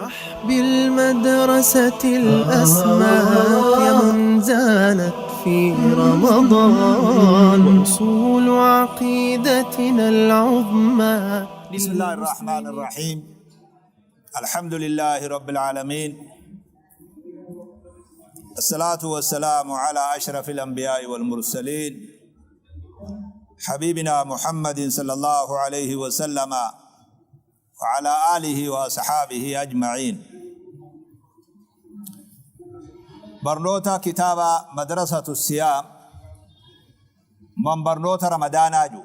رحب المدرسة الأسمى قيم زانت في رمضان، وأصول عقيدتنا العظمى. بسم الله الرحمن الرحيم. الحمد لله رب العالمين، الصلاة والسلام على أشرف الأنبياء والمرسلين، حبيبنا محمد صلى الله عليه وسلم وعلى آله وأصحابه أجمعين. برنوتا كتاب مدرسة الصيام من برنوتا رمضان جو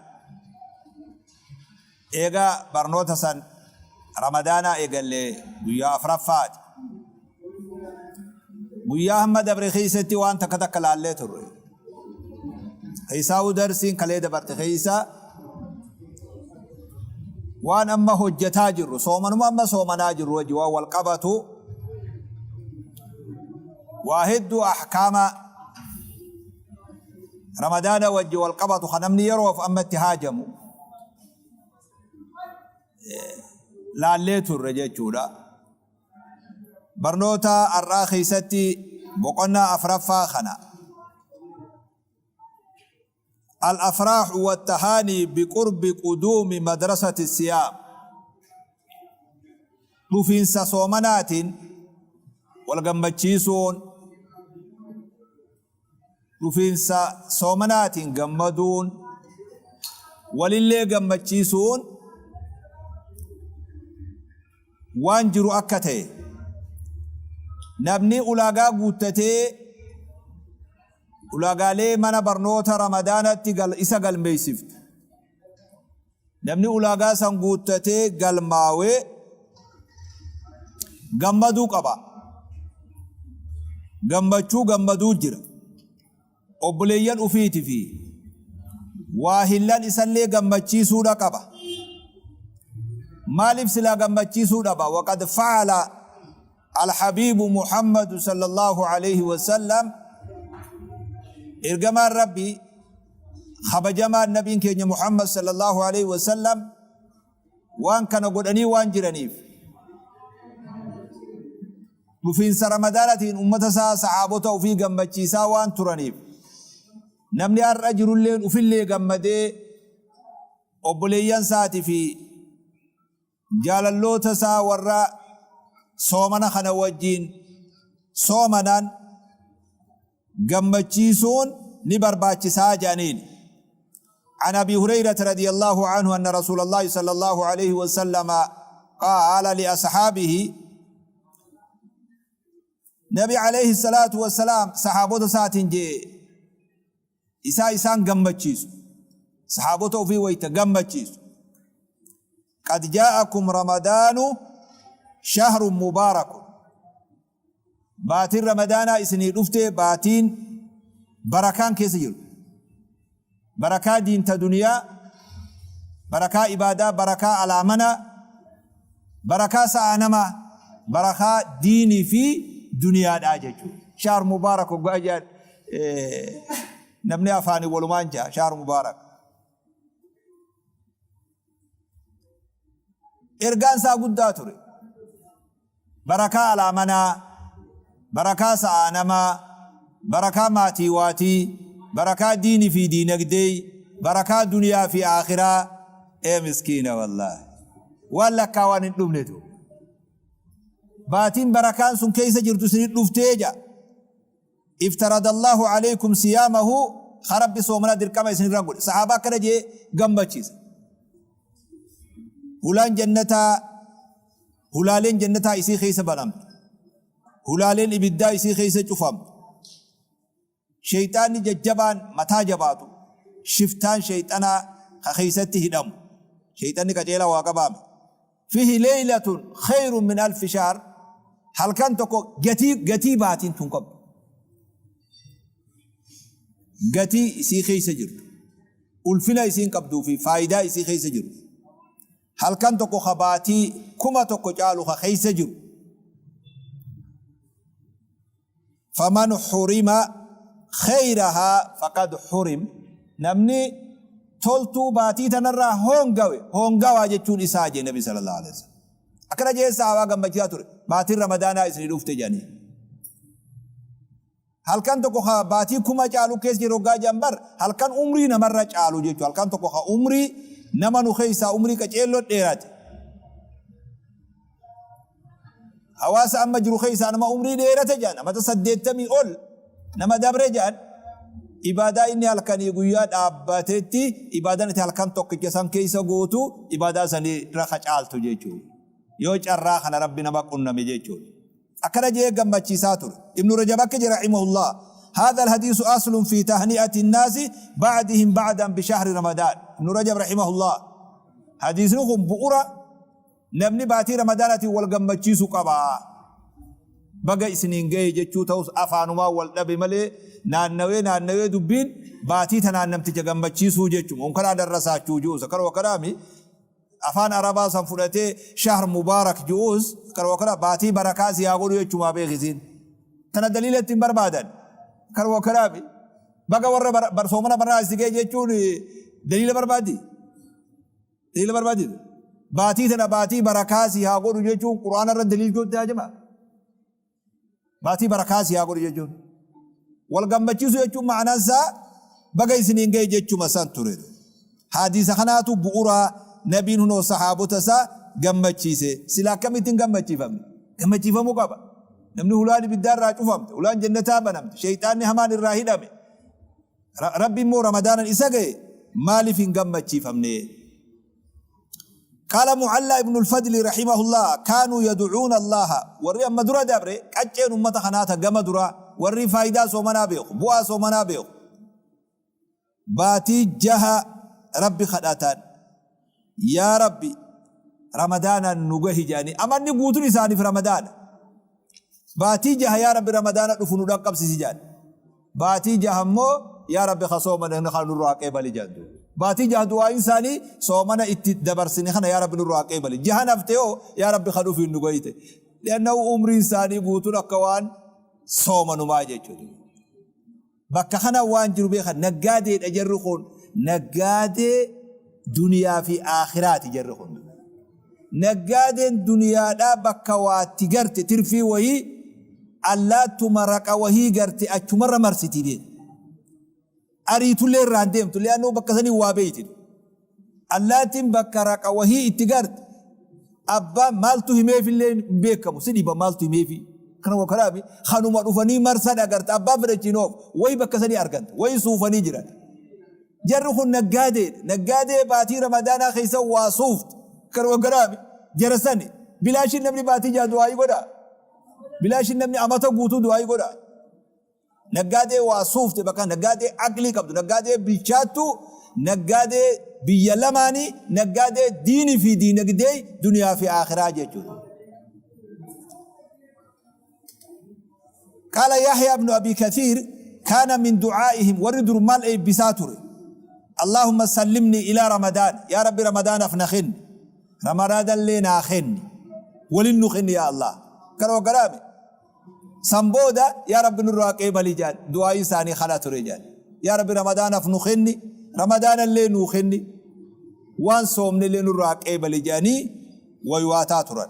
إيغا برنوتا سن رمضان إيغا اللي guyyaa afraffaati. Guyyaa hamma dabre keessatti waan takka takka laallee turre. Keessaa'uu darsiin kalee dabarte keessa waan amma hojjetaa jirru, soomanuma amma soomanaa jirru wajji waan wal qabatu waa hedduu, ahkaama Ramadaana wajji wal qabatu kan namni yeroof amma itti haajamu laallee turre jechuudha. Barnoota har'aa keessatti boqonnaa afraffaa kana, Al-afraahu wattahaanii biqurbi quduumi madrasati siyaam, dhufiinsa soomanaatiin wal gammachiisuun, dhufiinsa soomanaatiin gammaduun, walillee gammachiisuun waan jiru akka ta'e, namni ulaagaa guuttatee ulaagaalee mana barnoota Ramadaanatti isa galmeessiftu, namni ulaagaa san guuttatee galmaawee gammaduu qaba. Gammachuu gammaduu jira. Obboleeyyan ufiiti fi waahillan isallee gammachiisuudha qaba. Maaliif silaa gammachiisuu dhaba? Waqad fa'ala alhabiibu Muhammadu sallallahu alayhi wasallam, ergamaan Rabbii kabajamaan nabiin keenya Muhammad sallallahu alayhi wasallam waan kana godhanii waan jiraniif, dhufiinsa Ramadaanatiin ummata isaa, sahaabota ofii gammachiisaa waan turaniif, namni har'a jirulleen ufillee gammadee obboleeyyan isaatii fi jaalalloota isaa warra soomana kana wajjiin soomanan gammachiisuun ni barbaachisaa jedhaniin. عن أبي هريرة رضي الله عنه أن رسول الله صلى الله عليه وسلم قال لأصحابه، نبي عليه الصلاة والسلام sahaabota isaatiin jee, isaa isaan gammachiisu, sahaabota ofii wayta gammachiisu: قد جاءكم رمضان شهر مبارك، baatiin Ramadaanaa isinii dhufte, baatiin barakaan keessa jiru, barakaa diinta duniyaa, barakaa ibaadaa, barakaa alaamanaa, barakaa sa'aa namaa, barakaa diinii fi duniyaadhaa jechuudha. شهر مبارك hoggaa jedhan namni afaanii walumaan jaa شهر مبارك. Ergaan isaa guddaa ture. Barakaa alaamanaa, barakaa sa'aa namaa, barakaa maatii waatii, barakaa diinii fi diinagdee, barakaa duniyaa fi aakhiraa. Ee miskiina, wallaahi. Waan lakkaa waan hin dhumnetu. Baatiin barakaan sun keessa jirtu isinit dhuftee ja. افترض الله عليكم صيامه، Rabbi soomana dirqama isinirra godhe. Sahaabaa akkana jee gammachiisa. Hulaan jannataa, hulaaleen jannataa isii keessa banamtu. Hulaaleen ibiddaa isii keessa cufamtu. Sheyxaanni jajjabaan mataa jabaatu, shiftaan sheyxanaa ka keessatti hidhamu. Sheyxanni qaceelaa waa qabaame. فيه ليلة خير من ألف شهر، halkan tokko gatii baatiin tun qabdu. Gatii isii keessa jirtu. Ulfina isiin qabduu fi faayidaa isii keessa jiru. Halkan tokko ka baatii 1000 caalu ka keessa jiru. فمن حرم خيرها فقد حرم، namni toltuu baatii tanarraa hoongawe hoongawaa jechuun isaa jee nabi صلى الله عليه وسلم. Akkana jee sahaabaa gammachiisaa ture. Baatiin Ramadaanaa isinii dhufte jedhanii. Halkan tokko ka baatii kuma caalu keessa jiru hoggaa jedhan bar halkan umrii namarra caalu jechuudha. Halkan tokko ka umrii nama nu keessaa umrii qaceelloo dheerate. Hawaasa amma jiru keessaa nama umrii dheerate jedhan amata 80 ol nama dabre jedhan ibaadaa inni halkanii guyyaa dhaabbatetti ibaadaan itti halkan tokkicha san keessa gootu ibaadaa sanii irra ka caaltu jechuudha. Yoo carraa kana Rabbi nama qunname jechuudha. Akkana je'ee gammachiisaa ture. Ibnu Rajab akki jedhe rahimahullah, Haadha alhadiisu aslun fi tahni'ati nnaasi ba'dihim ba'dan bi shahri Ramadaan. Ibnu Rajab rahimahullah, hadiisni kun bu'ura namni baatii Ramadaanaatiin wal gammachiisu qaba. Baga isiniin gahe jechuu ta'us afaanumaan wal dhabe malee naannawee naannawee dubbiin baatii tanaan namticha gammachiisuu jechuma. Unkanaa darrasaachuu ju'usa. Karuma kanaami Afaan Arabaa san fudhatee shahr mubaarak ju'uus karuma kana baatii barakaa si haa godhu jechumaa beeki isiin. Tana daliila ittiin barbaadan. Karuma kanaami. Baga warra bar soomana barraa si ga'e jechuun daliila barbaaddi. Daliila barbaaddi. Baatii tana baatii barakaa si haa godhu jechuun Qur'aana irra daliilchuutti haajama. Baatii barakaa si haa godhu jechuun. Wal gammachiisuu jechuun ma'anaan isaa baga isiniin ga'e jechuma san ture. Hadiisa kanaatu bu'uraa nabiin hunoo sahaabota isaa gammachiise. Sila akkamittiin gammachiifamne? Gammachiifamuu qaba. Namni hulaan ibiddaa irraa cufamte, hulaan jannataa banamte, sheyxaanni hamaan irraa hidhame. Rabbi immoo Ramadaanan isa ga'e maaliif hin gammachiifamne? Qaala Mucallaa ibnu Alfadli rahimahullaah kaanuu yaducuuna Allaaha warri amma dura dabre qacceen ummata kanaa ta gama duraa warri faaydaa soomanaa beeku bu'aa soomanaa beeku baatii jaha Rabbi kadhatan yaa Rabbi Ramadaanaan nu gahi jedhanii amanni guutuun isaaniif Ramadaana Baatii jaha yaa Rabbi Ramadaana dhufu nu dhaqqabsisi jedhan. Baatii jaha immoo yaa Rabbi ka soomane kana nurraa qeebali jedhan duuba. Baatii jaha du'aa'iin isaanii soomana itti dabarsine kana yaa Rabbi nurraa qeebali. Jaha nafte hoo yaa Rabbi ka dhufiin nu gayite. Li'annahu umriin isaanii guutuun akka waan soomanumaa jechuudha. Bakka kana waan jiru beekan naggaadeedha jarri kun naggaadee duniyaa fi aakhiraati jarri kun. Naggaadeen duniyaadhaa bakka waatti garte tirfii wahii allaattuma raqa wahii garte achumarra marsiti beek. Ariitullee irraan deemtu li'annuu bakka sanii waa beeyti. Allaattiin bakka raqa wahii itti garte abbaan maaltu himeefillee hin beekamu si dhiba maaltu himeefi kana wa kanaami kanuma dhufanii marsan agarta abbaan fedhe achiin oofu wayi bakka sanii arganta wayi suufanii jiran. Jarri kun naggaadeedha. Naggaadee baatii Ramadaanaa keessa waa suuftu. Kanuma garaami. Jara sani. Bilaashin namni baatii jaha du'aayii godhaa? Bilaashin namni amata guutuu du'aayii godhaa? Naggaadee waa suufte bakka naggaadee aqlii qabdu, naggaadee bilchaattuu, naggaadee biyya lamaanii, naggaadee diinii fi diinagdee duniyaa fi aakhiraa jechuudha. Qaala Yahyaa ibnu Abii Kathiir kaana min du'aa'ihim warri dur maal eebbisaa ture? Allaahumma sallimnii ilaa Ramadaan yaa Rabbi Ramadaanaaf na kenni Ramadaanallee naa kenni walin nu kenni yaa Allah kana waggaraame san booda yaa Rabbi nurraa qeebali jedhan du'aa'ii isaanii kana ture jedhan yaa Rabbi Ramadaanaaf nu kenni Ramadaanallee nuu kenni waan soomnellee nurraa qeebali jedhanii waywaataa turan.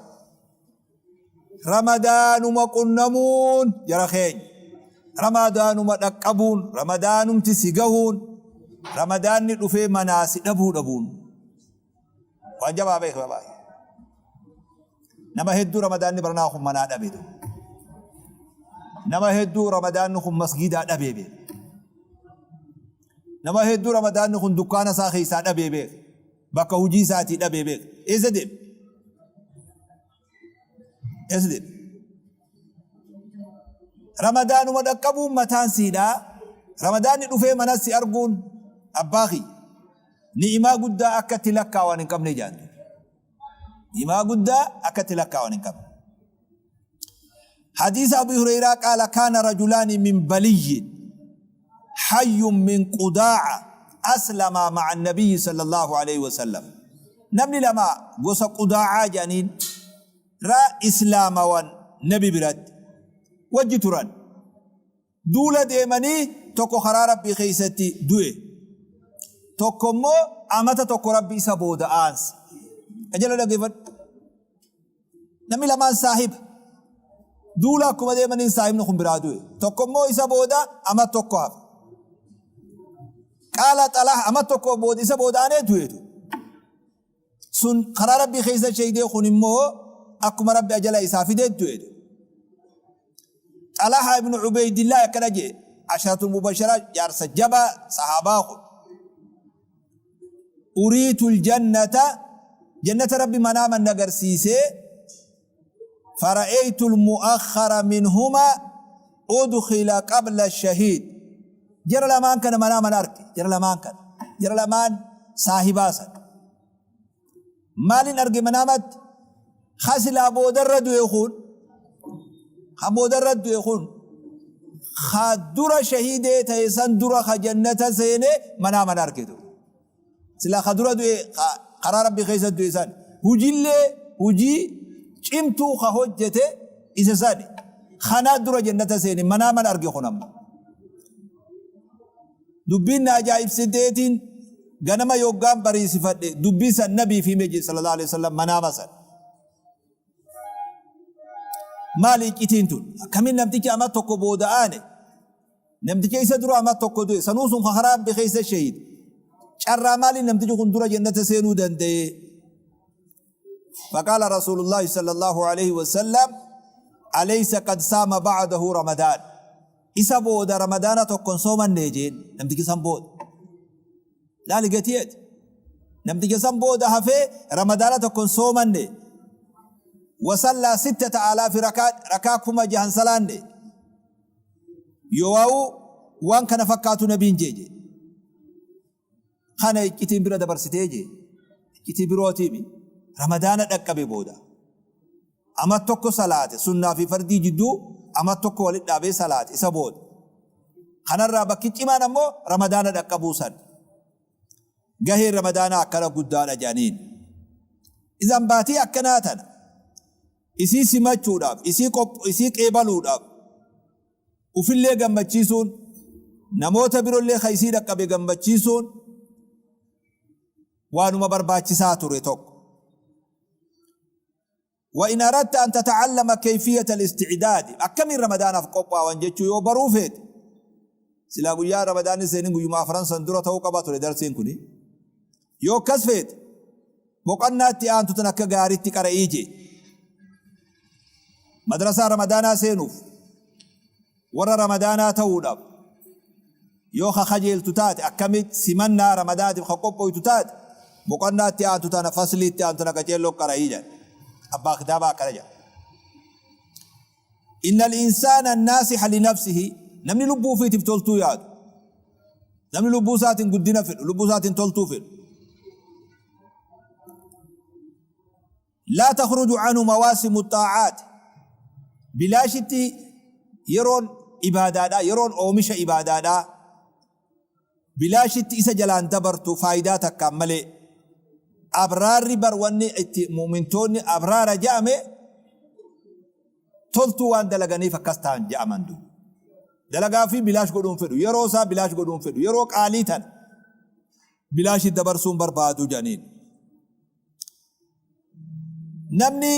Ramadaanuma qunnamuun jara keenya. Ramadaanuma dhaqqabuun, Ramadaanumti si gahuun, Ramadaanni dhufee manaa si dhabuu dhabuun. Waan jabaa beeki babaa. Nama hedduu Ramadaanni baranaa kun manaa dhabe. Nama hedduu Ramadaanni kun masgiidaa dhabee beeki. Nama hedduu Ramadaanni kun dukkaana isaa keessaa dhabee beeki. Bakka hojii isaatii dhabee beeka. Eessa deeme? Eessa deeme? Ramadaanuma dhaqqabuun mataan siidhaa. Ramadaanni dhufee mana si arguun abbaa kiyya. Ni'imaa guddaa akka itti lakkaawan hin qabne jaantu. Ni'imaa guddaa akka itti lakkaawan hin qabne. Hadiisa Abii Hureyraa qaala kaana rajulaani min baliyyin hayyun min qudaa'a aslamaa ma'a nabiyyi sallallahu alayhi wa sallam. Namni lama gosa qudaa'aa jedhaniin raa islaamawan nabi biratti wajji turan. Duula deemanii tokko karaa Rabbii keessatti du'e. Tokko immoo amata tokko Rabbi isa booda aanse. Ajala dhaggeeffadhu. Namni lamaan saahiba. Duula akkuma deemaniin saahibni kun biraa du'e. Tokko immoo isa booda ama tokko hafe. Qaala Xalaha ama tokko booda isa booda aanee du'eetu. Sun karaa Rabbii keessa sheeydee kun immoo akkuma Rabbi ajala isaa fidee du'eetu. Xalaha ibnu Ubeydillah akkana jee asharatul mubasharaa jaarsa jabaa sahaabaa kun. Uriitul jannata jannata Rabbi manaaman na garsiisee fara'aytul mu'akhkhara minhuma udkhila qabla shahiid jara lamaan kana manaaman arke jara lamaan kana jara lamaan saahibaa san maalin arge manaamatti ka silaa boodarra du'e kun ka boodarra du'e kun ka dura shahiidee ta'e san dura ka jannata seene manaaman arge du'e silaa ka dura du'e ka karaa Rabbii keessa du'e san hujillee hujii cimtuu ka hojjete isa sani kanaa dura jannata seene manaaman arge kun ammoo Dubbiin na ajaa'ibsiteetiin ganama yoggaan bariisifadhe dubbii san nabiif hime jedhe sallallahu alaihi wasallam manaama san. Maali iccitiin tun? Akkamiin namtichi ama tokko booda aane? Namticha isa dura ama tokko du'e sanuu sun karaa Rabbi keessa shahiid. Carraa maaliin namtichi kun dura jannata seenuu danda'e? فقال رسول الله صلى الله عليه وسلم أليس قد سام بعده رمضان Isa booda Ramadaana tokko hin soomannee jeen namtichi san booda. Laali gatiyeeti. Namticha san booda hafee Ramadaana tokko hin soomanne. Wasallaa sittata alaafi rakaa rakaa 6000 salaanne. Yoowaa'u waan kana fakkaatu nabiin jee jee. Kana iccitiin bira dabarsitee jee. Iccitii birootiimi. Ramadaana dhaqqabe booda. Amat tokko salaate sunnaa fi fardii jidduu amat tokko walitti dhaabee salaate isa booda. Kanarraa bakki cimaan ammoo Ramadaana dhaqqabuu san. Gaheen Ramadaanaa akkana guddaadha jedhaniin. Izan baatii akkanaa tana isii simachuudhaaf, isii isii qeebaluudhaaf ufillee gammachiisuun namoota birollee ka isii dhaqqabe gammachiisuun waanuma barbaachisaa ture tokko. Wa in aradta an tata'allama kayfiyata al-isti'daadi akkamiin ramadaanaaf qophaawan jechuu yoo baruu feete silaa guyyaa ramadaanni seenin guyyuma afran san dura ta'uu qaba ture darsiin kuni yoo akkas feete boqannaa itti aantu tan akka gaariitti qara'ii jee madrasaa ramadaanaa seenuuf warra ramadaanaa ta'uudhaaf yoo ka kajeeltu taate akkamitti simannaa ramadaatiif ka qophooytu taate boqonnaa itti aantu tana faslii itti aantu tana qaceelloo qara'ii jedha abbaa kitaabaa akkana jedha. Inna al-insaana an-naasiha li nafsihi namni lubbuu ofiitiif toltuu yaadu namni lubbuu isaatiin guddina fedhu lubbuu isaatiin toltuu fedhu Laa takhruju anhu mawaasimu xaa'aat bilaashitti yeroon ibaadaadhaa yeroon oomisha ibaadaadhaa bilaashitti isa jalaan dabartu faayidaa takkaan malee abraarri bar wanni itti mu'mintoonni abraara ja'ame toltuu waan dalaganiif akkas ta'an ja'aman duuba dalagaa fi bilaash godhuun fedhu yeroo isaa bilaash godhuun fedhu yeroo qaalii tana bilaashi dabarsuun barbaadu jedhaniin. Namni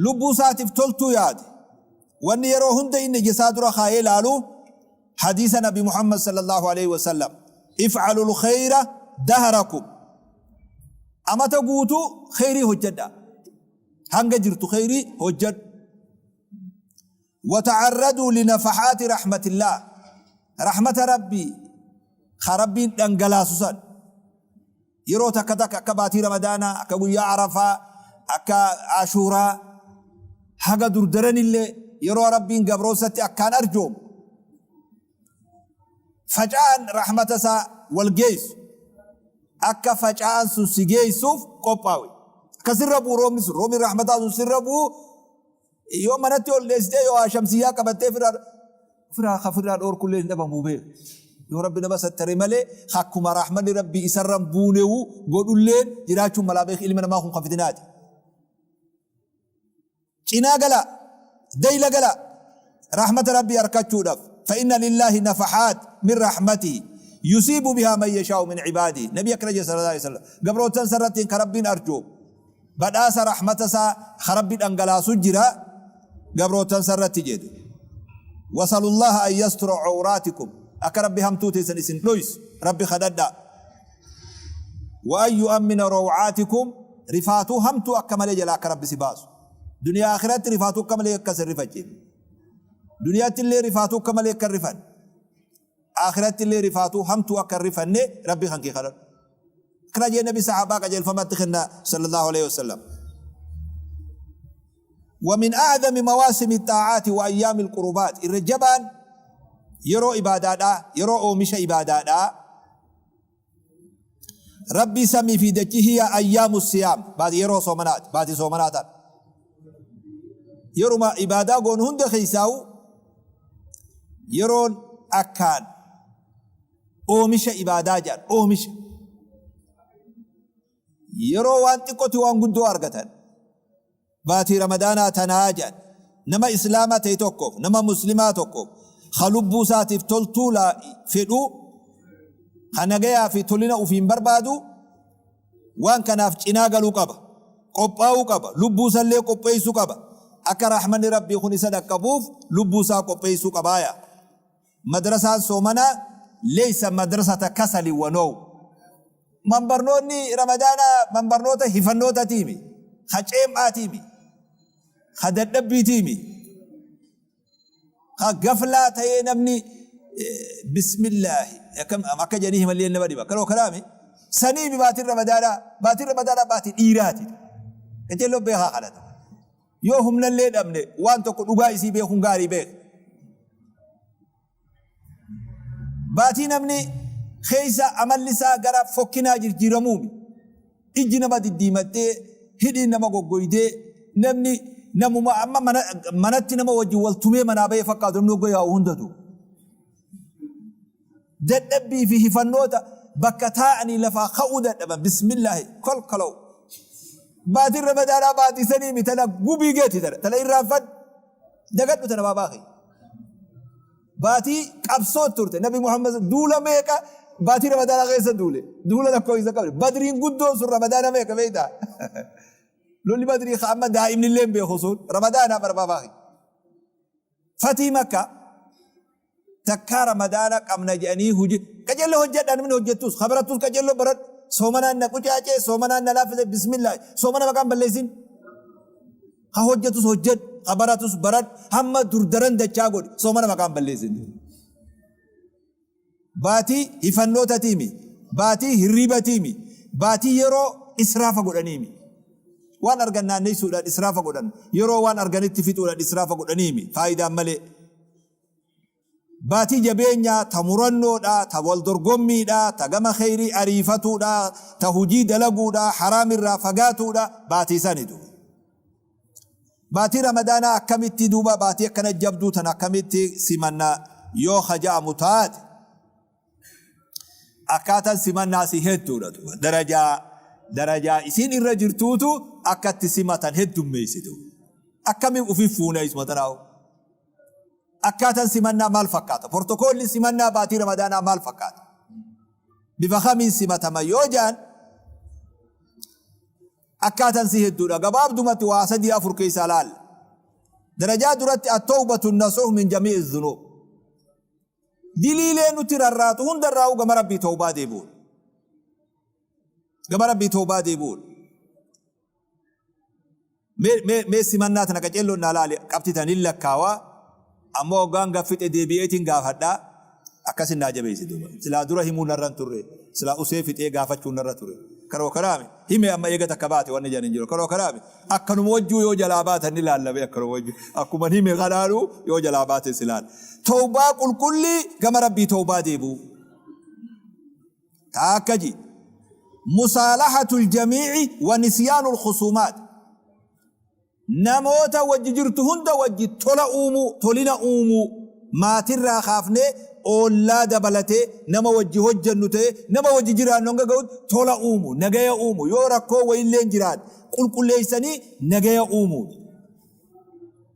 lubbuu isaatiif toltuu yaade wanni yeroo hunda inni ija isaa dura kaayee ilaalu hadiisa Nabi Muhammad sallallahu alaihi wasallam if'alul khayra dahrakum amata guutuu khayrii hojjedha hanga jirtu khayrii hojjedhu wata'arraduu linafahaati rahmatillah rahmata rabbii ka rabbiin dhangalaasu san Yeroo takka takka akka baatii Ramadaanaa, akka guyyaa Arafaa, akka Ashuuraa, haga durdaranillee yeroo Rabbiin gabroonsatti akkaan arjoomu, faca'an rahmata isaa wal geessu, akka faca'an sun si geessuuf qophaawi. Akka sirra bu'u roobni sun, roobni rahmataa sun sirra bu'u yoo manatti ol dheessitee yoo shamsiyyaa qabattee firaa firaa ka firraa dhoorkullee hin dhabamu beeku. Yoo Rabbi nama sattare malee akkuma rahmanni Rabbii isarra hin buunewu godhulleen jiraachuun malaa beek ilmi namaa kun kan fitinaati. Cinaa gala dayla gala rahmata Rabbii arkachuudhaaf fa'inna lillaahi nafahaat min rahmatihi yusiibu bihaa man yashaa'u min cibaadihi. Nabii akkana jedhe sallallahu alaihi wasallam gabrootan sarrattiin ka Rabbiin arjoomu. Badhaasa rahmata isaa ka Rabbi dhangalaasu jira gabrootan isaa irratti jedhu. Wasalullaha an yastura cawraatikum, akka Rabbi hamtuu teessan isin dhoysu Rabbi kadhadhaa. Wa an yu'ammina rawcaatikum, rifaatuu hamtuu akka malee jalaa akka Rabbi si baasu. Duniyaa akhiratti rifaatuu akka malee akka isin rifachiifne. Duniyaatti illee rifaatuu akka malee akka hin rifanne. Aakhiratti illee rifaatuu hamtuu akka hin rifanne Rabbi kan kee kadhadhu. Akkana jee Nabi sahaabaa qajeelfamatti kenna sallallahu alaihi wasallam. ومن أعظم مواسم الطاعات وأيام القربات irra jabaan yeroo ibaadaadhaa, yeroo oomisha ibaadaadhaa Rabbii samii fi dachii hiya ayyaamu siyaam, baati yeroo soomanaati, baatii soomanaa tan yeruma ibaadaa goonu hunda keessaa'u yeroon akkaan oomisha ibaadaa jedhan, oomisha yeroo waan xiqqotti waan guddoo argatan baatii Ramadaanaa tanaa jedhan. Nama Islaamaa ta'e tokkoof, nama Muslimaa tokkoof, ka lubbuu isaatiif toltuu fedhu, ka nagayaa fi tolina ufiin barbaadu, waan kanaaf cinaa galuu qaba, qophaa'uu qaba, lubbuu isallee qopheessuu qaba. Akka rahmanni Rabbii kun isa dhaqqabuuf lubbuu isaa qopheessuu qabaaya. Madrasaan soomanaa leysa madrasata kasali wa now. Manbarnoonni Ramadaanaa manbarnoota hifannootaatiimi, ka ceem'aatiimi, ka dadhabbiitiimi, ka gaflaa ta'ee namni bismillaahi akkam akka jedhanii himallee nama dhiba. Kanoo kanaami saniimi baatiin Ramadaanaa, baatiin Ramadaanaa baatii dhiiraati. Qajeelloo beekaa kadhata. Yoo humnallee dhabne waan tokko dhugaa isii beekuun gaarii beeka. Baatii namni keessa amalli isaa gara fokkinaa jirjiiramuumi. Ijji nama diddiimattee, hidhiin nama goggoydee, namni namuma amma manatti nama wajjin wal tumee manaa bahee fakkaatu namni hogga yaa'u hundatu. Dadhabbii fi hifannoota bakka taa'anii lafaa ka'uu dadhaban, bismillaahi kolkolow. Baatiin Ramadaanaa baatii saniimi, tana gubii geeti, tana irraanfadhu, dagadhu tana baabaa kee. Baatii qabsoo turte Nabi Muhammad duula meeqa baatii Ramadaanaa keessa duule, duula lakkoofsa qabde. Badriin guddoon sun Ramadaana meeqa beektaa? Lolli Badrii ka amma daa'imni illee hin beeku sun Ramadaanaa bara baabaa kee. Fatii Makka takkaa Ramadaana qabna jedhanii huji qajeello hojjedha, namni hojjettus kabarattus qajeello baradhu. Soomanaan na qucaacee, soomanaan na laaffise, bismillah, soomana maqaan balleessin. Ka hojjetus hojjedhu, ka baratus baradhu, hamma durdaran dachaa godhi, soomana maqaan balleessin. Baatii hifannootatiimi, baatii hirriibatiimi, baatii yeroo israafa godhaniimi. Waan argan naanneessuudhaan israafa godhan, yeroo waan arganitti fixuudhaan israafa godhaniimi, faayidaan malee. Baatii jabeenyaa, ta murannoodha, ta wal dorgommiidha, ta gama kheyrii ariifatuudha, ta hujii dalaguudha, haraamirraa fagaatuudha, baatii sani duuba. Baatii Ramadaanaa akkamitti duuba, baatii akkana jabduu tana akkamitti simanna yoo ka ja'amu taate, akkaataan simannaa si hedduudha duuba. Darajaa darajaa isiin irra jirtuutu akkatti simatan heddummeessitu. Akkamiin ufi fuuna isuma tanaa'u? Akkaataan simannaa maal fakkaata? Portokoolli simannaa baatii Ramadaanaa maal fakkaata? Bifa kamiin simatama yoo ja'an, Akkaatan si hedduudha. Gabaabdumatti waa sadii afur keessaa laalla. Darajaa duratti at-tawbatu nasuh min jamii'i dhunuub. Diliilee nutti rarraatu hundarraa'uu gama Rabbii tawbaa deebi'uudha. Gama Rabbii tawbaa deebi'uudha. Mee simannaa tana qaceelloon naa laali, qabxii tana nin lakkaawaa, ammoo hoggaan gaffixe deebi'eetiin gaafadha. Akkasin naa jabeessi duuba. Silaa dura himuu narra hin turre, silaa usee fixee gaafachuun narra ture. Karoo karaami hime, amma eega takka baate wanni jedhan hin jiru. Karoo karaami akkanuma wajjuu yoo jalaa baatan ni laallame, akkanuma wajjuu akkuma hime kanaanuu yoo jalaa baate si laala. Tawbaa qulqullii, gama Rabbii tawbaa deebi'uu. Taakka ji musaalahatul jamii'i wa nisyaanul khusuumaat. Namoota wajji jirtu hunda wajji tola uumuu, tolina uumuu, maatirraa kaafnee oollaa dabalatee, nama wajji hojjennu ta'ee nama wajji jiraannu hanga ga'utti tola uumu, nagaya uumu, yoo rakkoo wayilleen jiraate qulqulleessanii nagaya uumuu.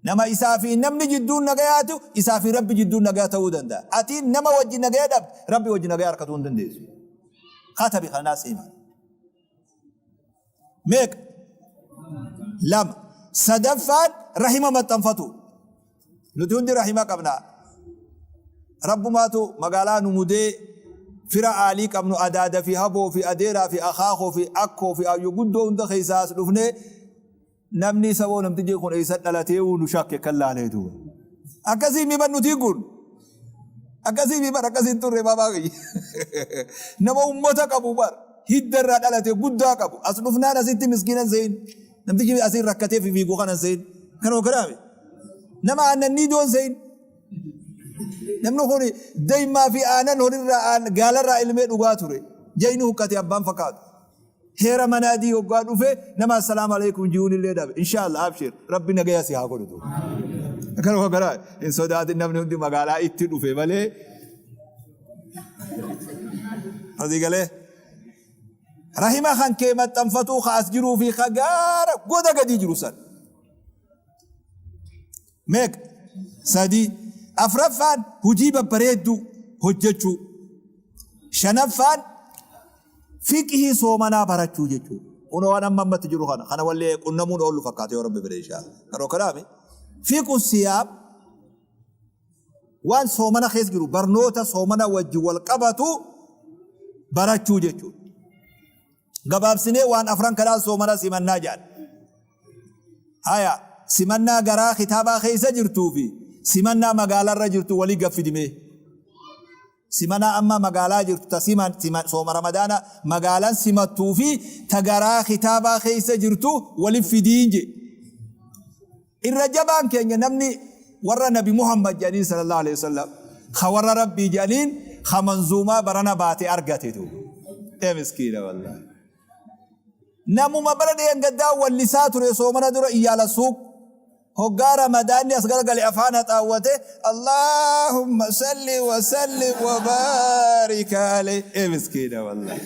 Nama isaa fi namni jidduun nagayaatu isaa fi Rabbi jidduun nagaya ta'uu danda'a. Ati nama wajji nagaya dhabde Rabbi wajji nagaya harkatuu hin dandeessu. Katabi kana naas hima. Meeqa? Lama. Sadaffaan rahima maxxanfatu. Nuti hundi rahima qabna. Rabbumaatu magaalaa nu mudee fira aalii qabnu adaada fi haboo fi adeeraa fi akaakoo fi akkoo fi ayyo guddoo hunda keessaa as dhufnee namni saboo namtichi kun eessa dhalatee nu shakke kan laalee duuba. Akkasii mi bar nuti kun. Akkasii mi bar akkasii hin turre baabaa kiyya. Nama ummata qabu bar hidda irraa dhalate guddaa qabu. As dhufnaan asitti miskiinan se'in. Namtichi asiin rakkatee fi fiigu kanan se'in. Kanuma kanaami. Nama aannan niidoon se'in. Namni kun daymaa fi aanan horirraa gaalarraa ilmee dhugaa ture. Jayni huqqate abbaan fakkaatu. Heera mana adii hoggaa dhufe nama assalaamu alaikum ji'uun illee dhabe. Inshaallah abshir rabbi nagaya si haa godhutu. Kanuma kana hin sodaatin namni hundi magaalaa itti dhufe malee. Asii galee. Rahima kan kee maxxanfatuu ka as jiruu fi ka gaara goda gadii jiru san. Meeqa? Sadii. Afraffaan hojii babbareedduu hojjechuu. Shanaffaan fiqhii soomanaa barachuu jechuudha. Kunoo waan amma ammatti jiru kana kana wallee qunnamuun oollu fakkaata yoo rabbi fedhe inshaa Allah. Karoo kanaami fiqhu siyaam waan soomana keessa jiru barnoota soomana wajjin wal qabatu barachuu jechuudha. Gabaabsinee waan afran kanaan soomana simannaa jedhan. Haya, simannaa garaa kitaabaa keessa jirtuu fi simannaa magaalarra jirtu walii gaffidimee. Simanaa amma magaalaa jirtu ta siman, sima, sooma ramadaana magaalan simattuu fi ta garaa kitaabaa keessa jirtu wali fidiin je. Irra jabaan keenya namni warra nabi Muhammad jedhaniin sallallahu alaihi wasallam ka warra rabbii jedhaniin ka manzuumaa barana baate argate tu. Ee miskiina wallahi. Namuma bara dheengaddaa wallisaa ture soomana dura iyyaala suuq. Hoggaa Ramadaanni as garagale afaan haxaawwate Allaahumma salli wa sallim wa baarik alayhi. Ee miskiina wallahi.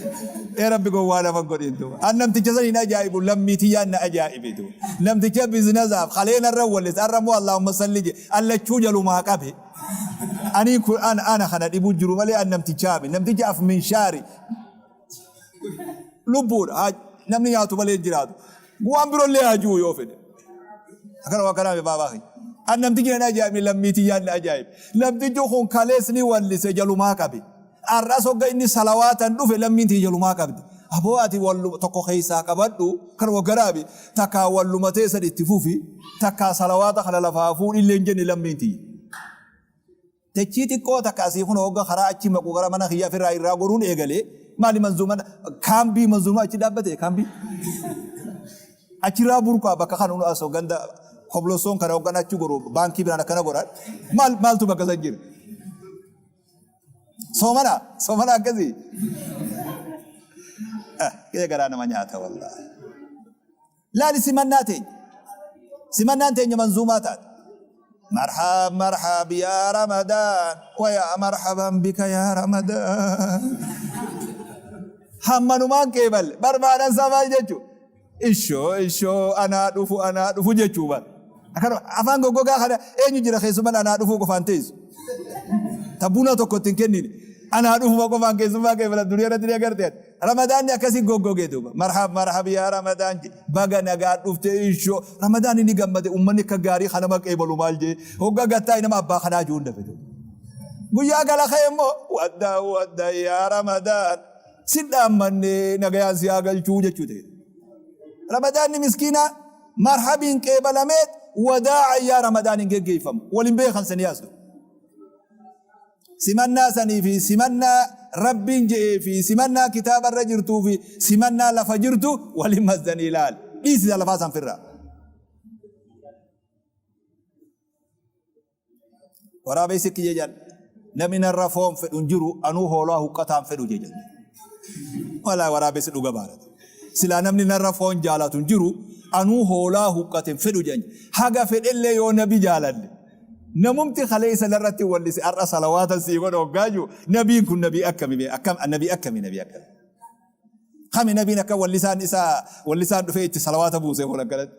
Ee rabbi gowwaa nama hin godhin duuba. An namticha san hin ajaa'ibu lammii tiyyaan na ajaa'ibe duuba. Namticha biznazaaf kalee narra wallise arra immoo Allaahumma salli je allachuu jalumaa qabe. Anii kun ana ana kana dhibu jiru malee an namtichaa mi. Namticha af minshaari. Lubbuudha. Haa namni nyaatu malee hin jiraatu. Waan birollee haa ji'u yoo fedhe. Akkana waan kanaa baabaa kiyya. An namtichi nan ajaa'ibne lammii tiyyaan na ajaa'ibe. Namtichi kun kalees ni wallise jalumaa qabe. Har'as hogga inni salawaatan dhufe lammiin tiyya jalumaa qabdi. Aboo ati walluma tokko keessaa qabadhu kan waggaraabi takkaa walluma teessan itti fufi takkaa salawaata kana lafaa fuudhillee hin jenne lammiin tiyya. Techii xiqqoo takka asii kunoo hogga karaa achi maqu gara mana kiyya ofirraa irraa goruun eegale maali manzuuman kaambii manzuumaa achi dhaabbate kaambii achirraa burqaa bakka kan unu asoo ganda koblosoon kana hoggan achi goru baankii biraan akkana godhan maal maaltu bakka san jira soomana soomana akkasii kee garaa nama nyaata wallaahi. Laali simannaa teenya. Simannaan teenya manzuumaa taate. Marhab marhab yaa Ramadaan wa yaa marhaban bika yaa Ramadaan. Hammanumaan qeeballe barbaadan isaa maal jechuu? Ishoo ishoo anaa dhufu anaa dhufu jechuu bar. Akkanuma afaan goggogaa kana eenyu jira keessummaan anaa dhufuu qofaan teessu. Ta buna tokko ittiin kennine anaa dhufuma qofaan keessummaa qeebalan duniyaa irratti ni agarte. Ramadaanni akkasi goggoge duuba. Marhab marhab yaa Ramadaan jedhe. Baga nagaan dhufte ishoo. Ramadaanni ni gammade ummanni akka gaarii kanama qeebalu maal jee. Hogga gattaa'e nama abbaa kanaa jiru hunda fide. Guyyaa gala ka'e immoo wadda wadda yaa Ramadaan. Si dhaammanne nagayaan si haa galchuu jechuu ta'e. Ramadaanni miskiina marhabiin qeebalameet wadaa'a yaa Ramadaan hin geggeeffamu. Waliin beekan sanii as dhufu. Simannaa sanii fi simannaa Rabbiin je'ee fi simannaa kitaaba irra jirtuu fi simannaa lafa jirtu waliin mazdanii ilaali. Dhiisi isa lafaa san firraa. Waraabessi kiyya jedhan namni narra foon fedhu hin jiru anuu hoolaa huqqataan fedhu jedhan. Walaa waraabessi dhuga baarata. Silaa namni narra foon jaalatu hin jiru anuu hoolaa huqqate hin fedhu jedhan. Haga fedhellee yoo nabi jaaladhe. Namumti kaleessa narratti wallise har'a salawaatan sii godha hoggaa jiru nabiin kun nabii akkami bee akkam nabii akkami nabii akkami. Kami nabiin akka wallisaan isaa wallisaan dhufee itti salawaata buuse kun akkanatti.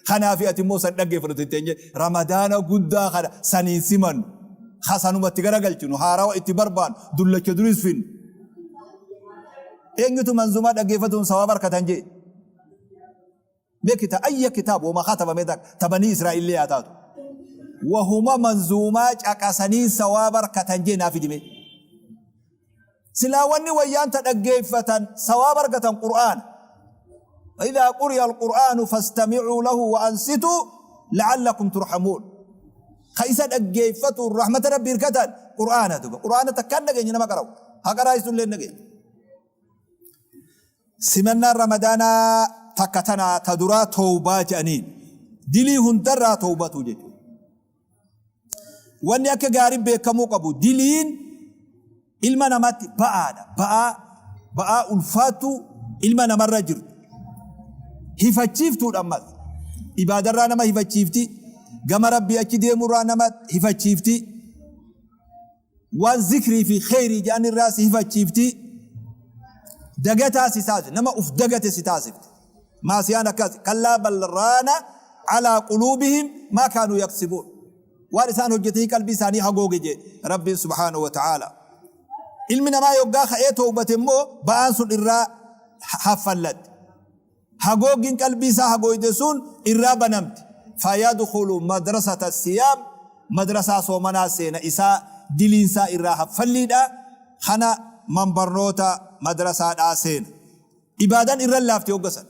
Kanaafi ati immoo san dhaggeeffatu itti hin ramadaana guddaa kana saniin simannu hasanumatti garagalchinu haarawa itti barbaannu dullacha duris finnu. Eenyutu manzumaa dhaggeeffatuun sawaaba harkatan jee? Mee kita ayya kitaab wama katabame takka ta banii Israa'illee haa taatu. Wahuma manzuumaa caqasaniin sawaaba arkatan jee naa fidi mee. Silaa wanni wayyaan ta dhaggeeffatan sawaaba argatan Qur'aana. وإذا قرئ القرآن فاستمعوا له وأنصتوا لعلكم ترحمون. Ka isa dhaggeeffatu rahmata Rabbii hirkatan Qur'aana duba. Qur'aana takkaan dhageenye nama qara'u. Haa qaraa'isu illee hin dhageenye. Simannaan Ramadaanaa takka tana ta duraa towbaa jedhaniin. Dilii hundarraa towbatuu jechuudha. Wanni akka gaarii beekamuu qabu diliin ilma namaatti ba'aadha. Ba'aa ba'aa ulfaattuu ilma namarra jirtu. Hifachiiftuudha ammas. Ibaadarraa nama hifachiifti. Gama Rabbii achi deemurraa nama hifachiifti. Waan zikrii fi kheyrii jedhan irraa si hifachiifti. Dagataa si taasifti. Nama uf dagate si taasifti. Maasiyaan akkas. Kallaa bal raana alaa quluubihim maa kaanuu yaksibuun. Waan isaan hojjetanii qalbii isaanii hagooge jee Rabbiin subhaanahu wa ta'aala. Ilmi namaa yoggaa ka'ee towbate immoo ba'aan sun irraa haffallatti. Hagooggiin qalbii isaa hagooyde sun irraa banamti. Fayadkhulu madrasata siyaam, madrasaa soomanaa seena isaa diliin isaa irraa haffalliidha. Kana man barnoota madrasaadhaa seena. Ibaadan irra laafti hogga san.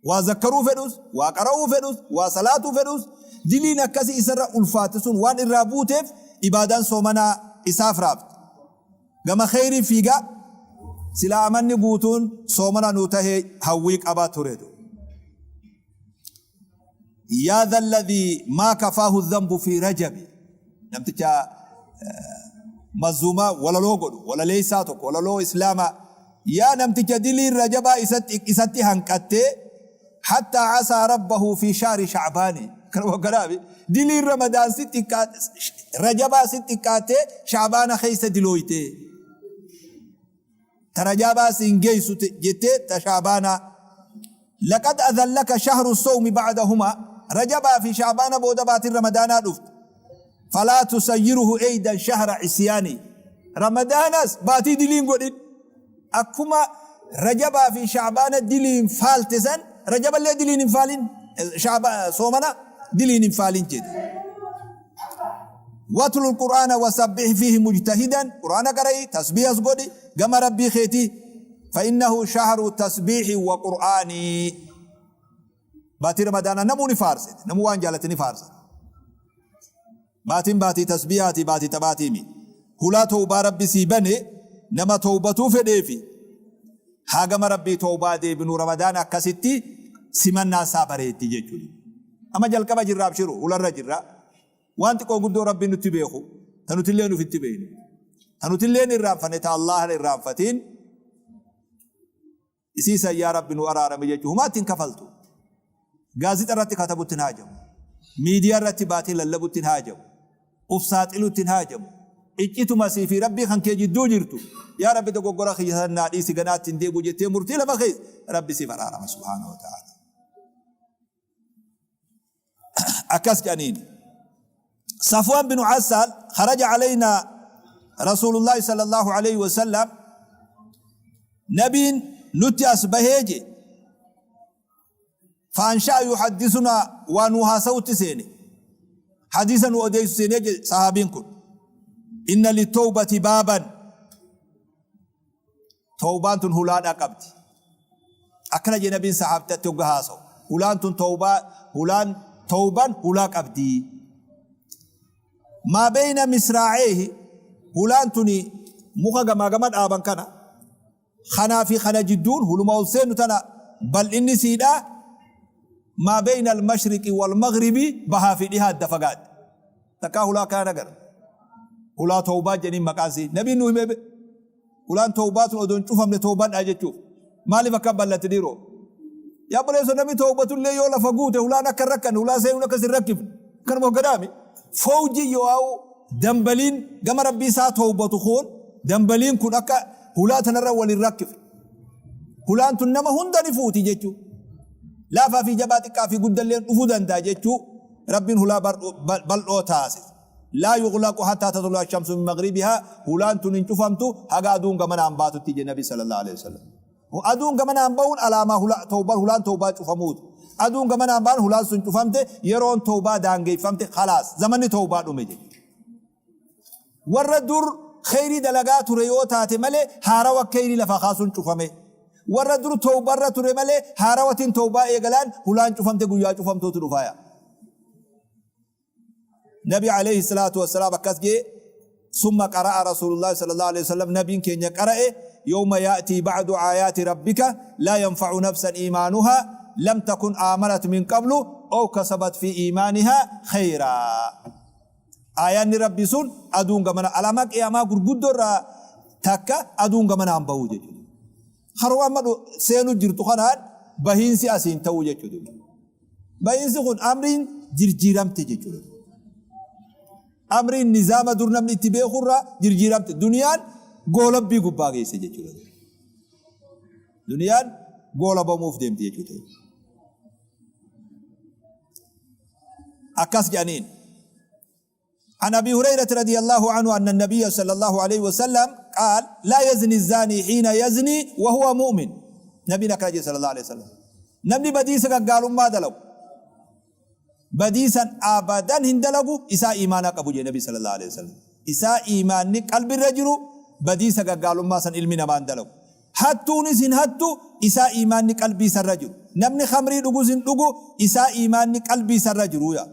Waa zakkaruu fedhus, waa qara'uu fedhus, waa salaatuu fedhus, diliin akkasii isarra ulfaatte sun waan irraa buuteef ibaadaan soomanaa isaaf raafti. Gama kheyrii fiiga, silaa amanni guutuun soomana nuu tahee hawwii qaba ture. Yaa dhalladhii maa kafaahu dhanbu fi rajabi. Namticha manzuumaa walaloo godhu, walaleessaa tokko, walaloo islaamaa. Yaa namticha diliin rajabaa isatti hanqattee hattaa asaa rabbahu fi shahri sha'baani. Kanuma kanaafi diliin ramadaan si xiqqaate, rajabaa si xiqqaattee sha'baana keessa dilooytee. Ta rajaabaa si hin geessu jettee ta sha'baanaa. Laqad adhallaka shahru sawmi ba'dahuma, rajabaa fi sha'baana booda baatiin ramadaanaa dhufte. Falaa tusayyiruhu eydan shahra isyaani. Ramadaanas baatii dilii hin godhin. Akkuma rajabaa fi sha'baana diliin faalte san rajaballee diliin hin faalin. Soomana diliin hin faalin jedhe. Watlu qur'aana wasabbih fiihi mujtahidan. Qur'aana qara'i, tasbiihas godhi gama Rabbii keetii. Fa innahu shahru tasbiihi wa qur'aani. Baatii Ramadaanaa namuu ni faarsite. Namuu waan jaalate ni faarsate. Baatiin baatii tasbiihaati, baatii taphaatii miti. Hulaa towbaa Rabbi sii bane nama towbatuu fedheefi haa gama Rabbii towbaa deebinu. Ramadaana akkasitti simannaan isaa bareeddi jechuudha. Amma jalqaba jirra, abshiru, hularra jirra. Waan xiqqoo guddoo Rabbiin nutti beeku ta nutilleen ufitti beeynu. Ta nutilleen irraanfanne ta Allahan irraanfatiin. Isii san yaa Rabbi nu araarami jechuun humaa itti hin kafaltu. Gaazixa irratti katabutti hin haajamu. Miidiyaa irratti baatee lallabutti hin haajamu. Uf saaxilutti hin haajamu. Iccituma sii fi Rabbii kan kee jidduu jirtu. Yaa Rabbi, dogoggora kiyya san naa dhiisi, ganaatti hin deebi'u jettee murtii lafa keessa Rabbi siif araarama subhaanahu wa ta'ala. Akkas jedhaniin. Safwaan bin Assaal, kharaja alaynaa Rasuulullaahi sallallahu alayhi wa sallam, nabiin nutti as bahee je, faansha'a yuhaddisunaa, waa nuu haasawutti seene, hadiisa nu odeessu seenee je. Sahaabiin kun, inna litawbati baaban, Tawbaan tun hulaadha qabdi. Akkana jee nabiin sahaabtatti hogga haasawu. Hulaan tun tawbaa, hulaan tawban hulaa qabdi. Maa beeyna misraaceehi, hulaan tuni muka gamaa gama dhaaban kana, kanaa fi kana jidduun huluma ol seennu tana bal'inni siidha maa beeyna almashriqi walmaghribi, bahaa fi dhihaa adda fagaatti. Takkaa hulaa akkana agarra. Hulaa tawbaa jedhaniin maqaan sii. Nabiin nu himee be. Hulaan tawbaa tun odoo hin cufamne tawbadhaa jechuuf. Maaliif akka bal'atti dhiiroo? Yaa obboleessoo, namni tawbatullee yoo lafa guute hulaan akka hin rakkanne, hulaa seenuun akka hin rakkifne. Kanuma hoggadaami. Fawji yoo dambaliin gama Rabbii isaa tawbatu kun, dambaliin kun akka hulaa tanarra wal hin rakkifne. Hulaan tun nama hunda ni fuuti jechuu. Laafaa fi jabaa, xiqqaa fi guddalleen dhufuu danda'a jechuu. Rabbiin hulaa bal'oo taasise. Laa yughlaqu hattaa tatlu'a shamsu min maghribihaa, hulaan tun hin cufamtu haga aduun gamanaan baatutti jedhe Nabi sallallahu alaihi wasallam. Aduun gamanaan bahuun alaamaa hula, tawbaa, hulaan tawbaa cufamuuti. Aduun gamanaan baan hulaan sun cufamte, yeroon tawbaa daangeeffamte, khalaas zamanni tawbaa dhume jechuudha. Warra dur kheyrii dalagaa ture yoo taate malee haarawa kheyrii lafaa kaasuun cufame. Warra dur tawbarra ture malee haarawatiin tawbaa eegalaan hulaan cufamte, guyyaa cufamtuutu dhufaaya. Nabi alayhi salaatu wassalaam akkas jee, summa qara'a Rasuulullaahi sallallaahu alayhi wasallam, Nabiin keenya qara'e, yawma ya'tii ba'du aayaati rabbika laa yanfa'u nafsan iimaanuhaa lam takun aamanat min qablu aw kasabat fii iimaanihaa kheyraa. Aayaanni Rabbii sun aduun gamana, alaamaa qiyaamaa gurguddoo irraa takka aduun gamanaan bahuu jechuudha. Haroo amma seenu jirtu kanaan bahiinsi asiin ta'uu jechuudha. Bahiinsi kun amriin jirjiiramte jechuudha. Amriin nizaama dur namni itti beekurraa jirjiiramte. Duniyaan goolabbii gubbaa geesse jechuudha. Duniyaan goolabamuuf deemti jechuudha. Akkas jedhaniin. عن أبي هريرة رضي الله عنه أن النبي صلى الله عليه وسلم قال لا يزني الزاني حين يزني وهو مؤمن. نبينا كاجي صلى الله عليه وسلم، نمني بديسا قالوا ما دلو بديسا أبدا هندلقوا إساء إيمانك أبو النبي صلى الله عليه وسلم، إساء إيمانك قلب الرجل بديسا قالوا ما سن علمنا ما اندلو hattuunis hin hattu isaa iimaanni qalbii isarra jiru. Namni khamrii dhugus hin dhugu isaa iimaanni qalbii isarra jiru yaa.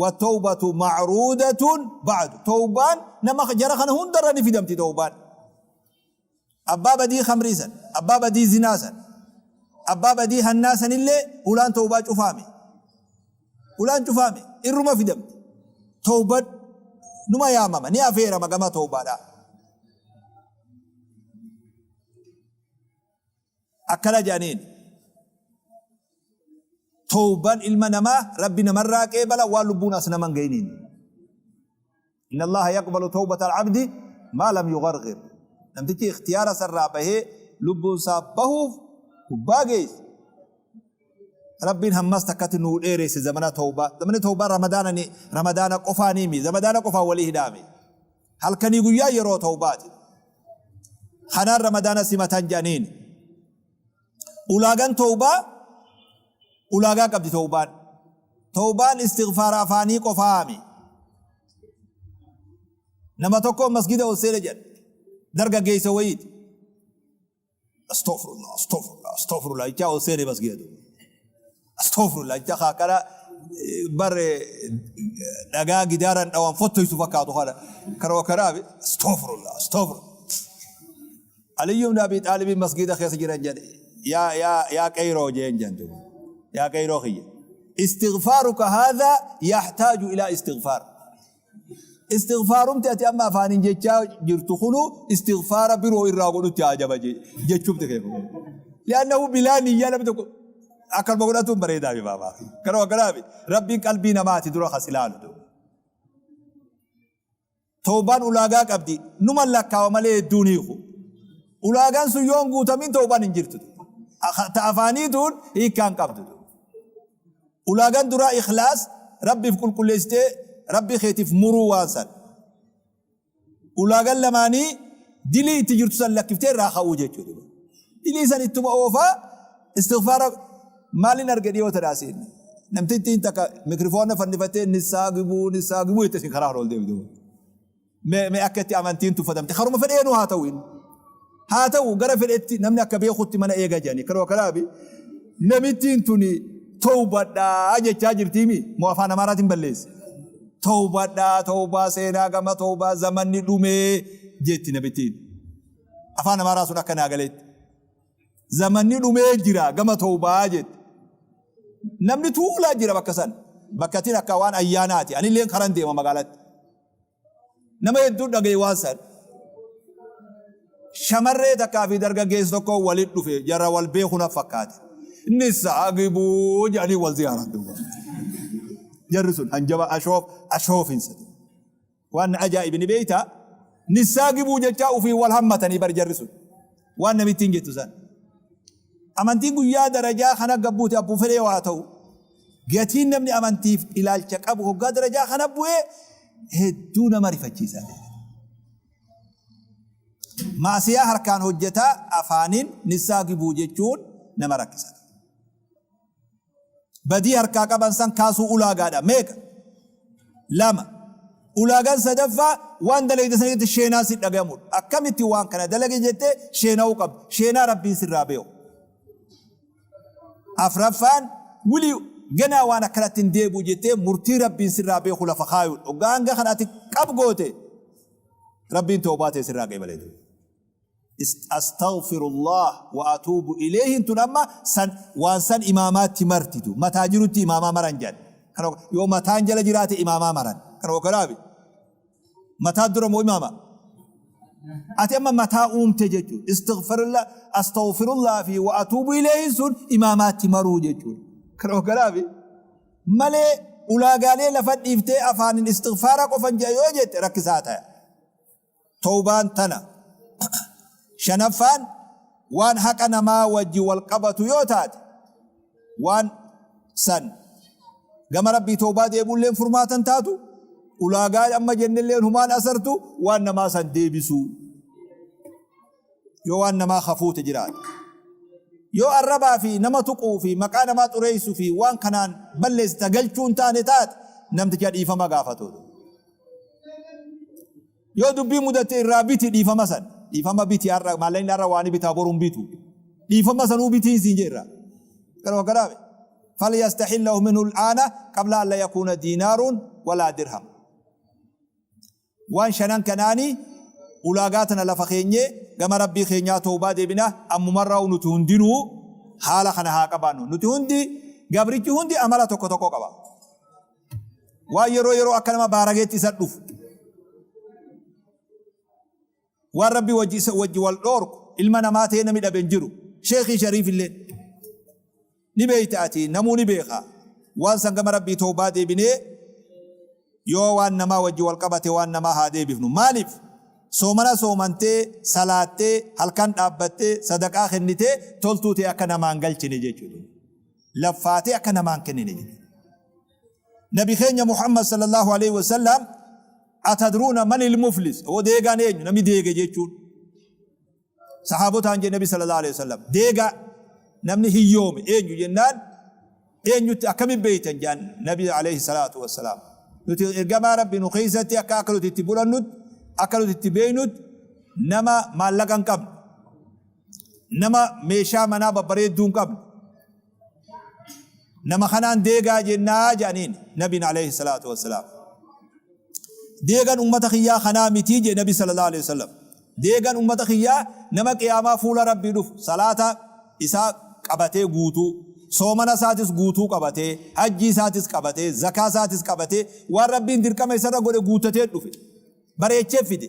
Watawbatu ma'ruudatun ba'du. Tawbaan nama jara kana hundarra ni fidamti tawbaan. Abbaa badii khamrii san, abbaa badii zinaa san, abbaa badii hannaa sanillee hulaan tawbaa cufaame. Hulaan cufaame irruma fidamti. Tawbad numa yaamama, ni afeerama gama tawbaadhaa. Akkana jedhaniin. Tawbaan ilma namaa Rabbi namarraa qeebala waan lubbuun as nama hin gahiniin. Inna Allaha yaqbalu tawbata al-abdi maa lam yugharghir. Namtichi ikhtiyaara sarraa bahee lubbuun isaa bahuuf gubbaa geesse. Rabbiin hammas takkatti nuu dheeresse zamana tawbaa. Zamanni tawbaa ramadaana ni ramadaana qofaanii mi ramadaana qofaan walii hidhaame. Halkanii guyyaa yeroo tawbaati. Kanaan ramadaana simatan jedhaniin. Ulaagaan tawbaa ulaagaa qabdi tawbaan. Tawbaan istighfaara afaanii qofaami. Nama tokko masgida ol seene jedhan. Dargaggeessa wayiiti. Astaghfirullah, astaghfirullah, astaghfirullah jechaa ol seene masgida duuba. Astaghfirullah jechaa kaakala bar dhagaa gidaaraan dhawan fottoysu fakkaatu kana. Karoo karaa astaghfirullah, astaghfirullah. Aliyyu ibn Abi Xaalibiin masgiida keessa jiran jedhe, yaa yaa yaa qeyroo jeen jedhan duuba. Yaa qeyroo kiyya. Istighfaaruka haadhaa yahtaaju ilaa istighfaar. Istighfaarumti ati amma afaaniin jechaa jirtu kunu istighfaara biroo irraa godhutti haajama jechuufti kee. Li'annahu bilaa niyyaa namni tokko akkanuma godhatuun bareedaa fi baabaa. Kanuma kanaafi Rabbiin qalbii namaati dura kas ilaalu. Tawbaan ulaagaa qabdi. Numa lakkaawa malee hedduun hiiku. Ulaagaan sun yoo hin guutamin tawbaan hin jirtu. Ta afaanii tun hiikkaa hin qabdu. Ulaagaan duraa ikhlaas, Rabbiif qulqulleessitee Rabbii keetiif muruu waan san. Ulaagaan lamaanii dilii itti jirtu san lakkiftee irraa ka'uu jechuudha. Dilii san ittuma oofaa istighfaara maalin arge dhiyoo tana asiin. Namtittiin takka mikrifoona fannifattee nissaa gibuu nissaa gibuu jette isin karaa ol deemtu. Mee mee akka itti amantiin tuffatamte karuma fedheenuu haa ta'u inni. Haa ta'u gara fedhetti namni akka beekutti mana eega jedhanii karuma kanaafi namittiin tuni towbadhaa jechaa jirtiimi moo afaan Amaaraatiin balleesse. Towbadhaa towbaa seenaa gama towbaa zamanni dhumee jetti namittiin. Afaan Amaaraa sun akka naa galetti. Zamanni dhumee jira gama towbaa jette. Namni tuulaa jira bakka san. Bakkatiin akka waan ayyaanaati. Anilleen karan deema magaalatti. Nama hedduu dhagaye waan san. Shamarree takkaa fi dargaggeessi tokko walitti dhufe jara wal beeku na fakkaate. Nissaa gibuu jedhanii wal ziyaaran duuba. Jarri sun hanjaba ashoof ashoofinsa. Waan na ajaa'ibe ni beektaa? Nissaa gibuu jechaa ufii wal hammatanii bar jarri sun. Waan namittiin jettu san. Amantiin guyyaa darajaa kana gabbuute abbuu fedhee waa ta'u. Gatiin namni amantiif ilaalcha qabu hoggaa darajaa kana bu'ee hedduu nama rifachiisa. Maasiyaa harkaan hojjetaa afaaniin nissaa gibuu jechuun Nama rakkisa. Badii harkaa qaban san kaasuu ulaagaadha. Meeqa? Lama. Ulaagaan sadaffaa waan dalayde sanitti sheenaan si dhagayamuudha. Akkamitti waan kana dalage jettee sheena'uu qabda. Sheenaa Rabbiin sirraa beeku. Afraffaan wili ganaa waan akkanatti hin deebi'u jettee murtii Rabbiin sirraa beeku lafa kaayuudha. Hoggaa hanga kana ati qab goote, Rabbiin tawbaa tee sirraa qeebalee ture. Astaghfirullah wa atuubu ilayhin tun amma san waan san imaamaatti martitu mataa jirutti imaamaa maran jedhan. Kana yoo mataan jala jiraate imaamaa maran. Kana wakalaabi. Mataa dura moo imaama? Ati amma mataa uumte jechuudha. Istighfirullah, astaghfirullah fi wa atuubu ilayhin sun imaamaatti maruu jechuudha. Kana wakalaabi. Malee ulaagaalee lafa dhiiftee afaanin istighfaara qofan jedha yoo jette rakkisaa ta'a. Tawbaan tana. Shanaffaan waan haqa namaa wajji wal qabatu yoo taate, waan san gama Rabbii tawbaa deebi'ulleen furmaata hin taatu, ulaagaa amma jennelleen humaan asartu, waan namaa san deebisuu. Yoo waan namaa hafuute jiraate. Yoo arrabaa fi nama tuquu fi maqaa namaa xureessuu fi waan kanaan balleessita galchuu hin taane taate, namticha dhiifama gaafatu. Yoo dubbii mudatte irraa biti dhiifama san. Dhiifama biti, har'a maallaqni har'a waan bitaa boru hin bitu. Dhiifama sanuu bitiin siin jee irraa. Kanuma kanaaf falyastahillahu minhu al'aana qabla an la yakuuna diinaaruun walaa dirham. Waan shanan kanaani ulaagaa tana lafa keenyee gama Rabbii keenyaa tawbaa deebina. Ammumarraa nuti hundinuu haala kana haa qabaannu. Nuti hundi, gabrichi hundi amala tokko tokko qaba. Waan yeroo yeroo akka nama baarageetti isa dhufu. Waan Rabbi wajji isa wajji wal dhoorku ilma namaa ta'ee namni dhabe hin jiru. Sheekii Shariif illee ni beeyta, ati namuu ni beeka. Waan san gama Rabbii tawbaa deebinee, yoo waan namaa wajji wal qabate waan namaa haa deebifnu. Maaliif? Soomana soomantee, salaattee, halkan dhaabbattee, sadaqaa kennitee, toltuu ta'e akka namaan galchine jechuudha. Laffaatee akka namaan kennine jechuudha. Nabi keenya Muhammad sallallahu alaihi wasallam, atadruuna manil muflis, oo deegaan eenyu, namni deege jechuun, sahaabotaan jedhe Nabi sallallahu alaihi wasallam, deegaa namni hiyyoome eenyu jennaan, eenyutti akkamiin beeytan jedhan Nabi alaihi salaatu wassalaam. Nuti ergamaa Rabbi nu keessatti akka nuti itti fudhannutti, akka nuti itti beeynutti, nama maallaqa hin qabne, nama meeshaa manaa babbareedduu hin qabne, nama kanaan deegaa jennaa jedhaniin Nabiin alayhi salaatu wassalaam. Deegan ummata kiyyaa kanaa mitii jedhe Nabi sallallahu alayhi wasallam. Deegan ummata kiyyaa nama qiyaamaa fuula Rabbii dhufu salaata isaa qabatee guutuu, soomana isaatis guutuu qabatee, hajjii isaatis qabatee, zakaa isaatis qabatee, waan Rabbiin dirqama isarra godhe guuttatee dhufe. Bareechee fide.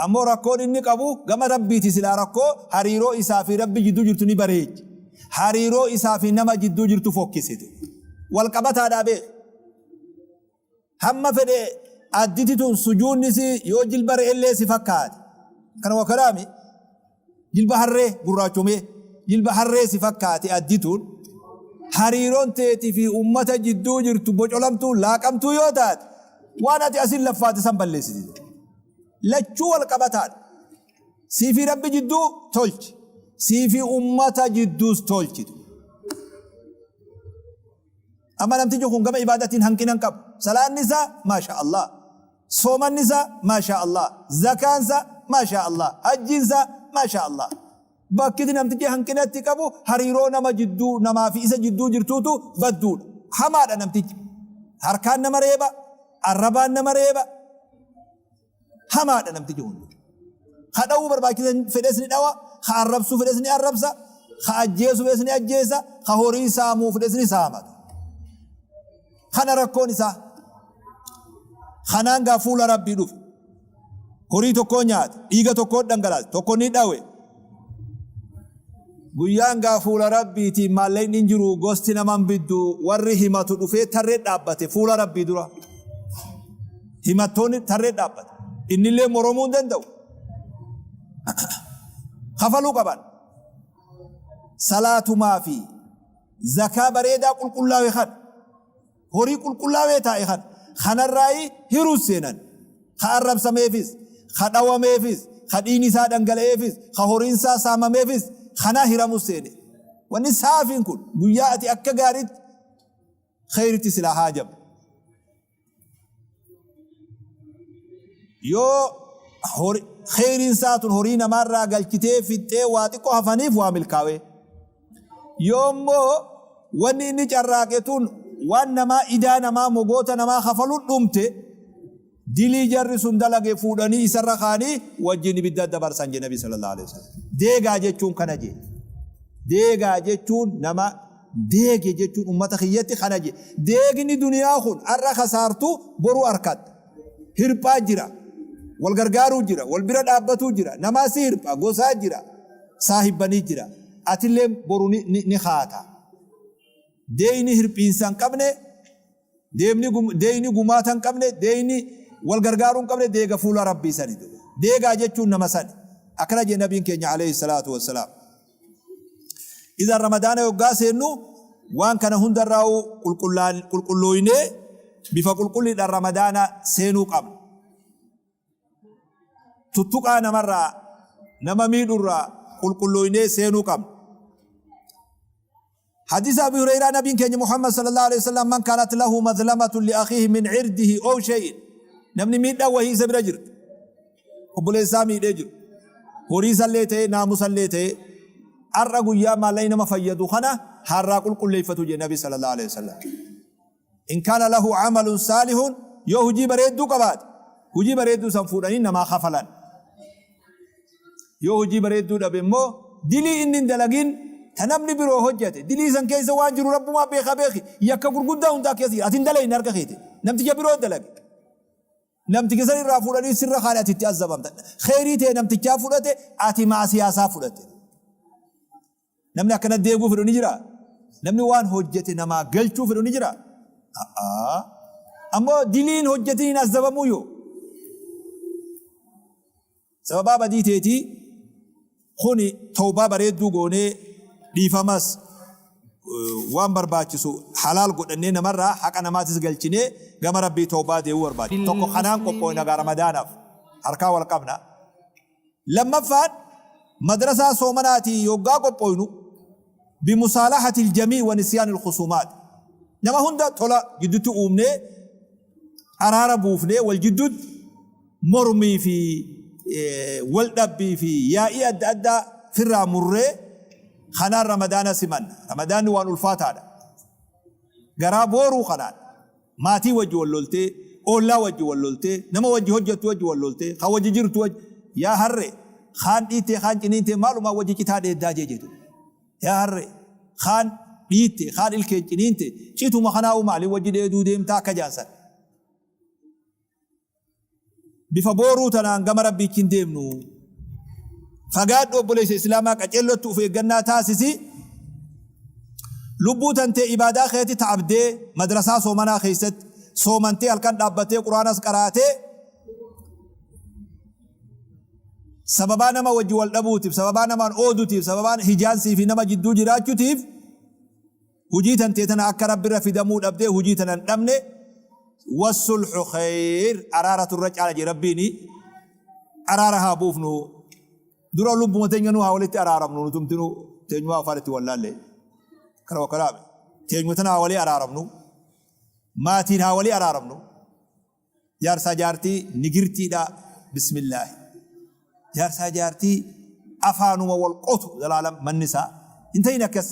Ammoo rakkoon inni qabu gama Rabbiiti, silaa rakkoo hariiroo isaa fi Rabbi jidduu jirtu ni bareechi. Hariiroo isaa fi nama jidduu jirtu fokkisite. Wal qabataadhaa beeki. Hamma fedhe additi tun sujuunni si yoo jilba re'ellee si fakkaate. Kana wakalaami jilba harree gurraachomee jilba harree si fakkaate, addi tun hariiroon teetii fi ummata jidduu jirtu bocolamtuu laaqamtuu yoo taate, waan ati asin laffaate san balleessiti. Lachuu wal qabataadha. Sii fi Rabbi jidduu tolchi. Sii fi ummata jidduus tolchitu. Amma namtichi kun gama ibaadatiin hanqina hin qabu. Salaanni isaa maasha Allah. Soomanni isaa maasha Allah. Zakaan isaa maasha Allah. Hajjiin isaa maasha Allah. Bakkiti namtichi hanqinatti qabu hariiroo nama jidduu, namaa fi isa jidduu jirtuutu badduudha. Hamaadha namtichi. Harkaan nama reeba, arrabaan nama reeba. Hamaadha namtichi kun. Ka dhawuu barbaachisan fedhes ni dhawa, ka arrabsuu fedhes ni arrabsa, ka ajjeesuu fedhes ni ajjeesa, ka horii saamuu fedhes ni saamata. Kana rakkoon isaa. Kanaan gaa fuula Rabbii dhufe. Horii tokkoo nyaate, dhiiga tokkoo dhangalaase, tokko ni dhawe. Guyyaan gaa fuula Rabbiitiin maallaqni hin jiru, gosti naman biddu, warri himatu dhufee tarree dhaabbate fuula Rabbii dura. Himattoonni tarree dhaabbate. Innillee moromuu hin danda'u. Kafaluu qaban. Salaatumaa fi zakaa bareedaa qulqullaawe kana, horii qulqullaawee taa'e kana kanarraayi hiruus seenan. Ka arrabsameefis, ka dhawameefis, ka dhiigni isaa dhangala'eefis, ka horiin isaa saamameefis kanaa hiramus seene. Wanni saafiin kun guyyaa ati akka gaariitti kheyritti silaa haajamtu. Yoo kheyriin isaa tun horii namaarraa galchitee fixxee waa xiqqoo hafaniif waa milkaawee. Yoo immoo wanni inni carraaqe tun waan namaa idaa namaa mogoota namaa kafaluun dhumte dilii jarri sun dalage fuudhanii isarra kaanii wajjin ibidda dabarsan jedhe Nabi sallallahu alaihi wasallam. Deegaa jechuun kana jee. Deegaa jechuun nama deege jechuun ummata kiyyatti kana jee. Deegni duniyaa kun har'a kasaartu boru arkatta. Hirphaa jira. Wal gargaaruu jira. Wal bira dhaabbatuu jira. Namaa si hirpha. Gosaa jira. Saahibbanii jira. Atillee boru ni kaata. Deeyni hirphiinsa hin qabne, deemni deeyni gumaata hin qabne, deeyni wal gargaaruu hin qabne deega fuula Rabbii sani duuba. Deegaa jechuun nama sani. Akkana jee Nabiin keenya alayhi salaatu wassalaam. Idan Ramadaana yoggaa seennu waan kana hundarraa'uu qulqullooynee bifa qulqulliidhaan Ramadaana seenuu qabna. Tuttuqaa namarraa, nama miidhurraa qulqullooynee seenuu qabna. Hadiisa Abi Hureyraa Nabiin keenya Muhammad sallallahu alaihi wasallam man kaanat lahu mazlamatun li akhiihi min irdihi ow shay'in, namni miidhaan wahii isa bira jirtu, obboleessaa miidhee jiru, horii isallee ta'ee naamusallee ta'ee, har'a guyyaa maallaqni nama fayyadu kana har'aa qulqulleeffatu jedhe Nabi sallallahu alaihi wasallam. In kaana lahu amalun saalihun, yoo hujii bareedduu qabaate hujii bareedduu san fuudhanii namaa kafalan. Yoo hujii bareedduu dhabe immoo dilii inni hin dalagin ta namni biroo hojjate dilii san keessa waan jiru Rabbumaa beeka, beeki yakka gurguddaa hundaa keessa jira, ati hin dalayne harka keetiin, namticha biroo dalage, namticha san irraa fuudhanii sirra kaane, ati itti azabamta. Kheyrii tee namtichaa fudhate, ati maasiyaasaa fudhatte. Namni akkana deeguu fedhu ni jiraa? Namni waan hojjete namaa galchuu fedhu ni jiraa? A'aa. Ammoo diliin hojjetiniin azabamuu yoo? Sababaa badii teetii kuni tawbaa bareedduu goonee dhiifamas waan barbaachisu halaal godhannee namarraa haqa namaatis galchinee gama Rabbii tawbaa deebuu barbaachisa. Tokko kanaan qophooyna gaa Ramadaanaaf harkaa wal qabna. Lammaffaan, madrasaa soomanaatii yoggaa qophooynu, bimusaalahatil jamii wa nisyaanil khusuumaat, nama hunda tola jiddutti uumnee araara buufnee wal jiddutti mormii fi wal dhabbii fi yaa'ii adda addaa firraa murree kanaan Ramadaana simanna. Ramadaanni waan ulfaataadha. Garaa booruu kanaan maatii wajji wal loltee, oollaa wajji wal loltee, nama wajji hojjattu wajji wal loltee, ka wajji jirtu wajji, yaa harree kaan dhiittee kaan ciniintee maalumaa wajji citaa dheeddaa jee jedhu. Yaa harree kaan dhiitte kaan ilkeen ciniinte cituma kanaa'uu maaliin wajji dheeduu deemtaa akka jaan san. Bifa booruu tanaan gama Rabbiitti hin deemnu. Fagaadhu obboleessa Islaamaa, qaceellotti uf eeggannaa taasisi. Lubbuu tantee ibaadaa keetti ta'abdee madrasaa soomanaa keessatti soomantee halkan dhaabbattee Qur'aanas qaraatee sababaa nama wajji wal dhabuutiif, sababaa namaan oodutiif, sababaan hijaansii fi nama jidduu jiraachutiif Hujii tantee tana akka Rabbirra fidamuu dhabdee hujii tana hin dhabne, wassulhu kheyr, araaratu irra caala jee Rabbiini, araara haa buufnu. Dura lubbuma teenya nu haa walitti araaramnu, nutumtinu teenyumaa afaan itti wallaalle kana wakkalaame teenyuma tana haa walii araaramnu, maatiin haa walii araaramnu, jaarsaa jaartii nigirtiidha, bismillaahi, jaarsaa jaartii afaanuma wal qotu zalaalam manni isaa hin ta'in, akkas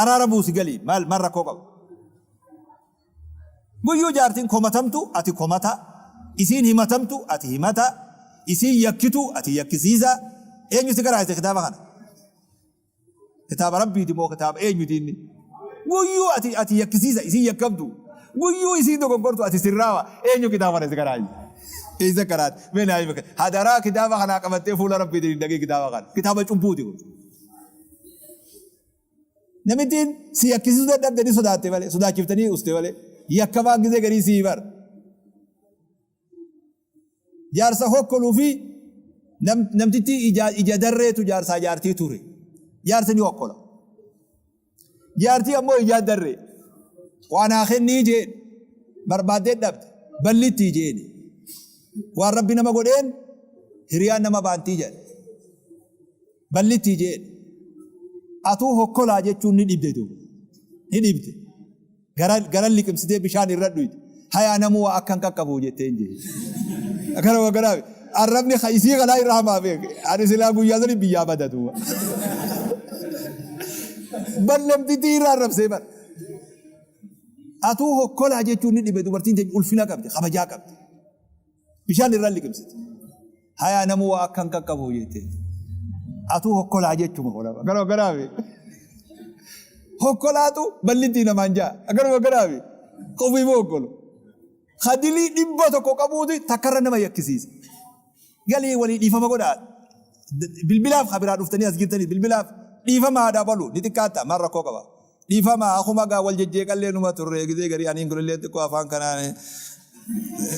araara buusi galii, maal maal rakkoo qaba? Guyyuu jaartiin komatamtu ati komata, isiin himatamtu ati himata, isiin yakkitu ati yakkisiisa. Eenyu si garaayise kitaaba kana? Kitaaba Rabbiiti moo kitaaba eenyuti inni? Guyyuu ati ati yakkisiisa, isiin yakkamtu. Guyyuu isiin dogoggortu ati sirraawa. Eenyu kitaaba kana si karaayise? Eessa karaate? Mee naa himi. Hadaraa kitaaba kanaa qabattee fuula Rabbiitiin hin dhaqin kitaaba kana. Kitaaba cubbuuti kun. Namittiin si yakkisiisuu dadhabde ni sodaatte malee, sodaachiftanii uste malee. Yakkamaan gizee garii sii bar. Jaarsa hokkoluu fi namtittii ija darreetu jaarsaa jaartii ture. Jaarsi ni hokkola. Jaartii ammoo ijaa darree. Waa naa kennii jeen. Barbaaddee dhabde. Ballittii jeeni. Waan Rabbi nama godheen hiriyaan nama baantii jedhe. Ballittii jeen. Atuu hokkolaa jechuun ni dhibde duuba. Ni dhibde. Gara gara liqimsitee bishaan irra dhuyte. Hayaa namuu waa akkan qaqqabu jetteen jee. Akkanuma kanaa arrabni ka isii kanaa irra hamaa beeke. Ani silaa guyyaa sani biyyaa bada duuba. Ballamtitii irra arrabsee bar. Atuu hokkolaa jechuun ni dhibe dubartiin teenya ulfina qabdi kabajaa qabdi. Bishaan irra liqimsite. Hayaa namuu waa akkan qaqqabu jette. Atuu hokkolaa jechuma godhama. Garuu garaafi. Hokkolaatu ballintii namaan ja'a. Garuu garaafi. Qofii moo hokkolu. Kadilii 100 qabuuti takkarra nama yakkisiisa. Galii walii dhiifama godhaa. Bilbilaaf kabiraa dhuftanii as jirtanii bilbilaaf dhiifama haadhaa balu ni xiqqaatta maal rakkoo qaba. Dhiifama akuma gaa wal jejjeeqallee numa turre gizee garii aniin kunillee xiqqoo afaan kanaan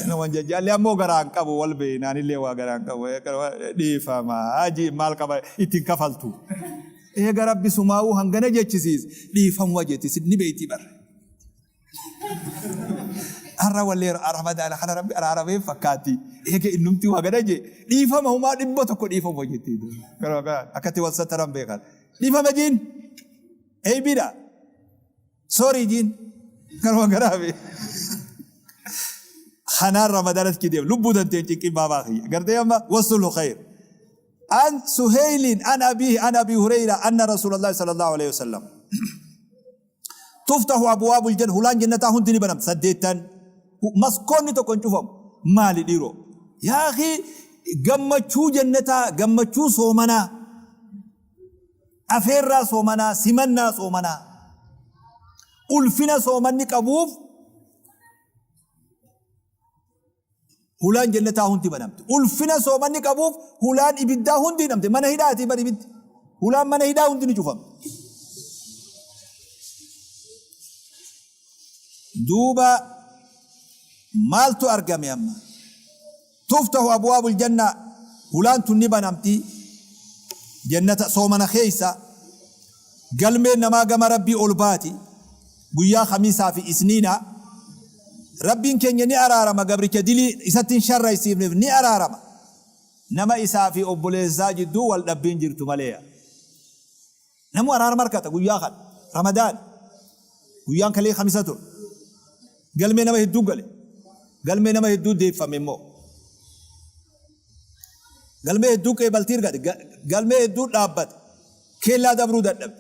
naman jajjaallee ammoo garaan qabu wal beeyna anillee waa garaan qabu dhiifama haji maal qaba ittiin kafaltu. Eega rabbi sumaa'uu hangana jechisiis dhiifamuma jetti ni beeyti bar. Har'a wallee ramadaana kana rabbi araaramee fakkaatti. Eega innumti waa gada jee dhiifama humaa 100 dhiifama jetti. Akkatti wal sattaran beekan. Dhiifama jiin. Eeybiidha. Sorry jiin. Kanuma garaafi. Kanaan ramadaanatti kideem lubbuu tanteen cinqin baabaa kiyya. Gartee amma wasulhu khayr. An Suheylin an abiihi an Abi Hureyra anna Rasuulallahi sallallahu alaihi wasallam. Tuftahu abwaabul janna hulaan jannataa hundi ni banamti saddeettan maskoonni tokko hin cufamu maali dhiiroo yaa akhi gammachuu jannataa gammachuu soomanaa afeerraa soomanaa simannaa soomanaa ulfina soomanni qabuuf Hulaan jannataa hundi banamte. Ulfina soomanni qabuuf hulaan ibiddaa hundi hidhamte. Mana hidhaatii bar ibiddi. Hulaan mana hidhaa hundi ni cufamte. Duuba maaltu argame amma? Tuftahu abwaabul jannaa hulaan tun ni banamti. Jannata soomana keessa galmeen namaa gama Rabbii ol baati. Guyyaa Khamiisaa fi Isniinaa Rabbiin keenya ni araarama gabricha dilii isatti hin sharraysiifneef ni araarama. Nama isaa fi obboleessa isaa jidduu wal dhabbiin jirtu malee. Namuu araarama arkata guyyaa kana. Ramadaana. Guyyaan kalee Khamisa ture. Galmee nama hedduu gale. Galmee nama hedduu deeffame immoo. Galmee hedduu qeebaltii argate. Galmee hedduu dhaabbate. Keellaa dabruu dadhabe.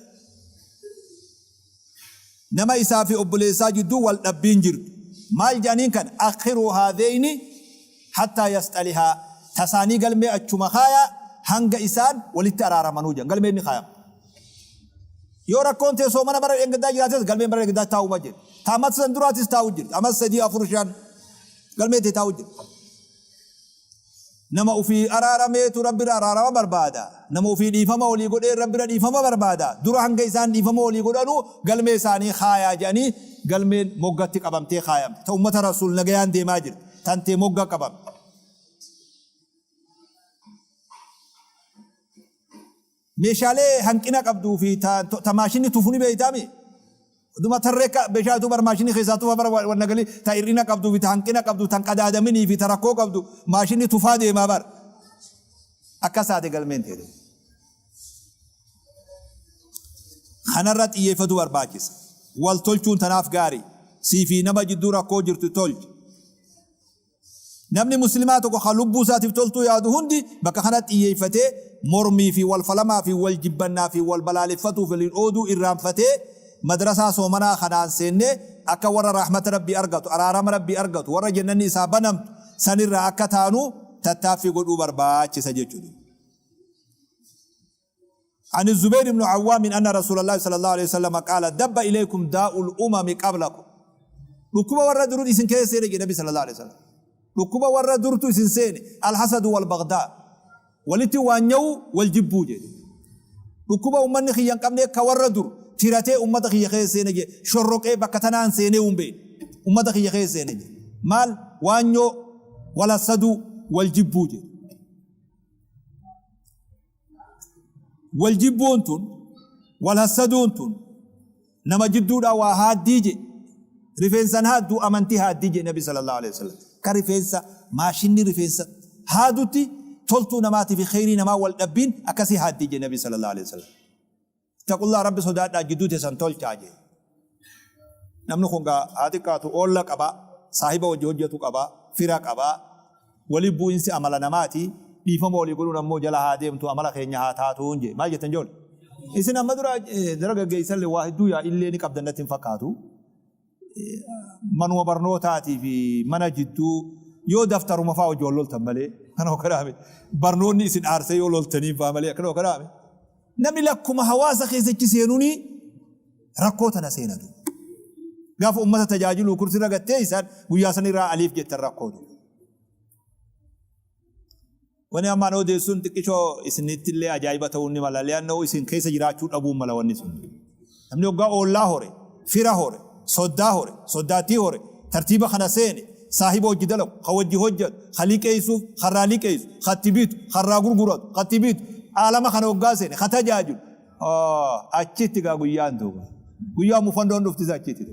Nama isaa fi obboleessa isaa jidduu wal dhabbiin jirtu. Maal jedhaniin kana? Akhiruu haadheyni hattaa yasxalihaa. Tasaanii galmee achuma kaayaa hanga isaan walitti araaramanuu jedhan. Galmeen ni kaayama. Yoo rakkoon tee soomana bara dheengaddaa jiraates galmeen bara dheengaddaa taa'uma jirti. Ta amata san duraatis taa'u jirti. Amata 3, 4, 5 galmeen tee taa'u jirti. Nama ufii araarameetu Rabbirra araarama barbaada. Nama ufii dhiifama walii godhee Rabbirra dhiifama barbaada. Dura hanga isaan dhiifama walii godhanuu galmee isaanii kaayaa jedhanii galmeen moggatti qabamtee kaayamte. Ta ummata Rasuul nagayaan deemaa jirti. Tantee mogga qabamte. Meeshaalee hanqina qabduu fi ta maashinni tufu ni beeytaami? Duma tarree ka meeshaa bar maashinni keessaa tufa bara wanna galii ta hir'ina qabduu fi ta hanqina qabdu tan qadaadaminii fi ta rakkoo qabdu maashinni tufaa deemaa bar. Akkas taate galmeen teete. Kanarra xiyyeeffatu barbaachisa. Wal tolchuun tanaaf gaarii. Sii fi nama jidduu rakkoo jirtu tolchi. Namni muslimaa tokko ka lubbuu isaatiif toltuu yaadu hundi bakka kanatti xiyyeeffatee mormii fi wal falamaa fi wal jibbannaa fi wal balaaleffatuu fi waliin ooduu irraanfatee madrasaa soomanaa kanaan seennee akka warra rahmata Rabbii argatu, araarama Rabbii argatu, warra jannanni isaa banamtu sanirraa akka taanu tattaaffii godhuu barbaachisa jechuudha. An Zubayr ibn Awwaamin anna Rasuulallahi sallallahu alaihi wasallam qaala dabba ilaykum daa'ul umami qablakum. Dhukkuba warra duruu isin keessa seene jedhe Nabi sallallahu alaihi wasallam. Dhukkuba warra durtu isin seene alhasadu wal bagdaa. Walitti waanya'uu wal jibbuu jedhe. Dhukkuba ummanni kiyya hin qabne ka warra dur tiratee ummata kiyya keessa seene jedhe shorroqee bakka tanaan seenee hin beekne. Ummata kiyya keessa seene jedhe. Maal waanyoo wal hassaduu wal jibbuu jedhe. Wal jibbuun tun, wal hassaduun tun nama jidduudhaa waa haaddii jedhe. Rifeensan haadduu amantii haaddii jedhe Nabi sallallahu alaihi wasallam. Ka rifeensa maashinni rifeensa haadutti toltuu namaatii fi kheyrii namaa wal dhabbiin akkasii haaddii jedhe Nabi sallallahu alaihi wasallam. Ittaqullaah Rabbi sodaadhaa jidduu teessan tolchaa jee. Namni kun gaa haa xiqqaatu oolla qaba, saahiba wajji hojjatu qaba, fira qaba. Wali bu'insi amala namaati, dhiifama walii godhuun ammoo jala haa deemtu amala keenya haa taatuun jee. Maal jettan joolle? Isin amma dura dargaggeessallee waa hedduu yaa'illee ni qabdan natti hin fakkaatu. Manuma barnootaatii fi mana jidduu yoo daftaruma fa'aa wajji wal loltan malee kana hokkaraa barnoonni isin aarsee yoo loltanii fa'aa malee akkana hokkaraa. Namni lakkuma hawaasa keessachi seenuuni rakkoo tana seenatu. Gaafa ummata tajaajiluu kursirra gatteessan guyyaa sanirraa aliif jettan rakkootu. Wani amma an odeessuun xiqqishoo isinitti illee ajaa'iba ta'uu ni mala. Li'annoo isin keessa jiraachuu dhabuu mala wanni sun. Namni hoggaa oollaa hore, fira hore, soddaa hore, soddaattii hore, tartiiba kana seene, saahiba wajji dalagu, ka wajji hojjatu, ka liqeessuuf, karraa liqeessu, ka itti bitu, karraa gurguratu, ka itti bitu, aalama kana hoggaa seene, ka tajaajilu. Achitti gaa guyyaan duuba. Guyyaa mufannoon dhuftis achitti.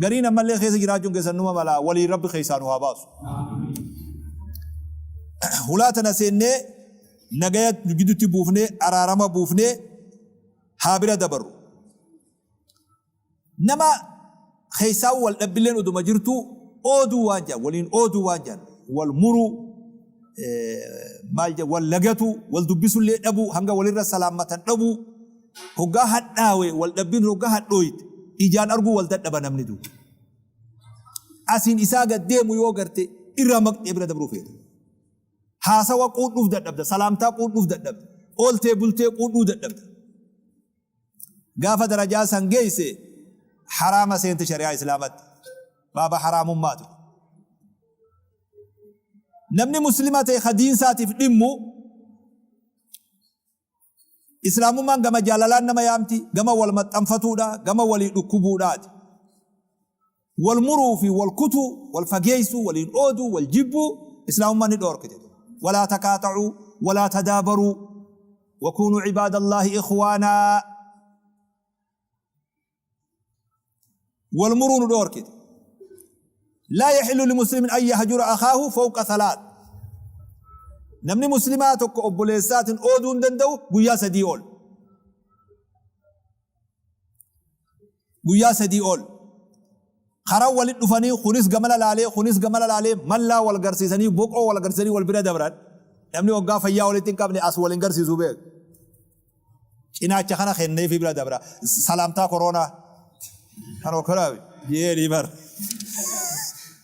Gariin ammallee keessa jiraachuun keessan numa mala waliin Rabbi keessaa nu haa baasu. Hulaa tana seennee nagaya nu gidduutti buufnee araarama buufnee haa bira dabarru. Nama keessaa wal dhabbilleen oduma jirtu ooduu waan jedhan waliin ooduu waan jedhan wal muruu maal jedhan wal lagatuu wal dubbisullee dhabuu hanga walirra salaammatan dhabuu. Hoggaa hadhaawe wal dhabbiin hoggaa hadhooyte ijaan arguu wal dadhaba namni duuba. Asiin isaa gad deemu yoo garte irraa maqxee bira dabruu feeta. Haasawa quudhuuf dadhabda, salaamtaa quudhuuf dadhabda, ooltee bultee quudhuu dadhabda. Gaafa darajaa san geeyse haraama seente shari'aa islaamatti. Baaba haraamummaatu. Namni muslima ta'e ka diinsaatiif dhimmu Islaamummaan gama jaalalaan nama yaamti, gama wal maxxanfatuudha, gama walii dhukkubuudhaati. Wal muruu fi wal kutuu, wal fageessuu, waliin ooduu, wal jibbuu Islaamummaan ni dhoorkite. Walaa taqaaxa'uu, walaa tadaabaruu, wakuunuu cibaadallaahi ikhwaanaa. Wal muruu nu dhoorkite. Laa yaxillu limuslimin an yahjura akhaahu fawqa thalaat. Namni muslimaa tokko obboleessaatiin ooduu hin danda'u guyyaa 3 ol. Guyyaa 3 ol. Karaa walit dhufanii kunis gamana laalee kunis gamana laalee mallaa wal garsiisanii boqoo wal garsiisanii wal bira dabran. Namni waggaa fayyaa walitti hin qabne as wal hin garsiisu beeku. Cinaacha kana kenneefii bira dabra. Salaamtaa koroonaa. Kan okkoraabi. Jeedhii bar.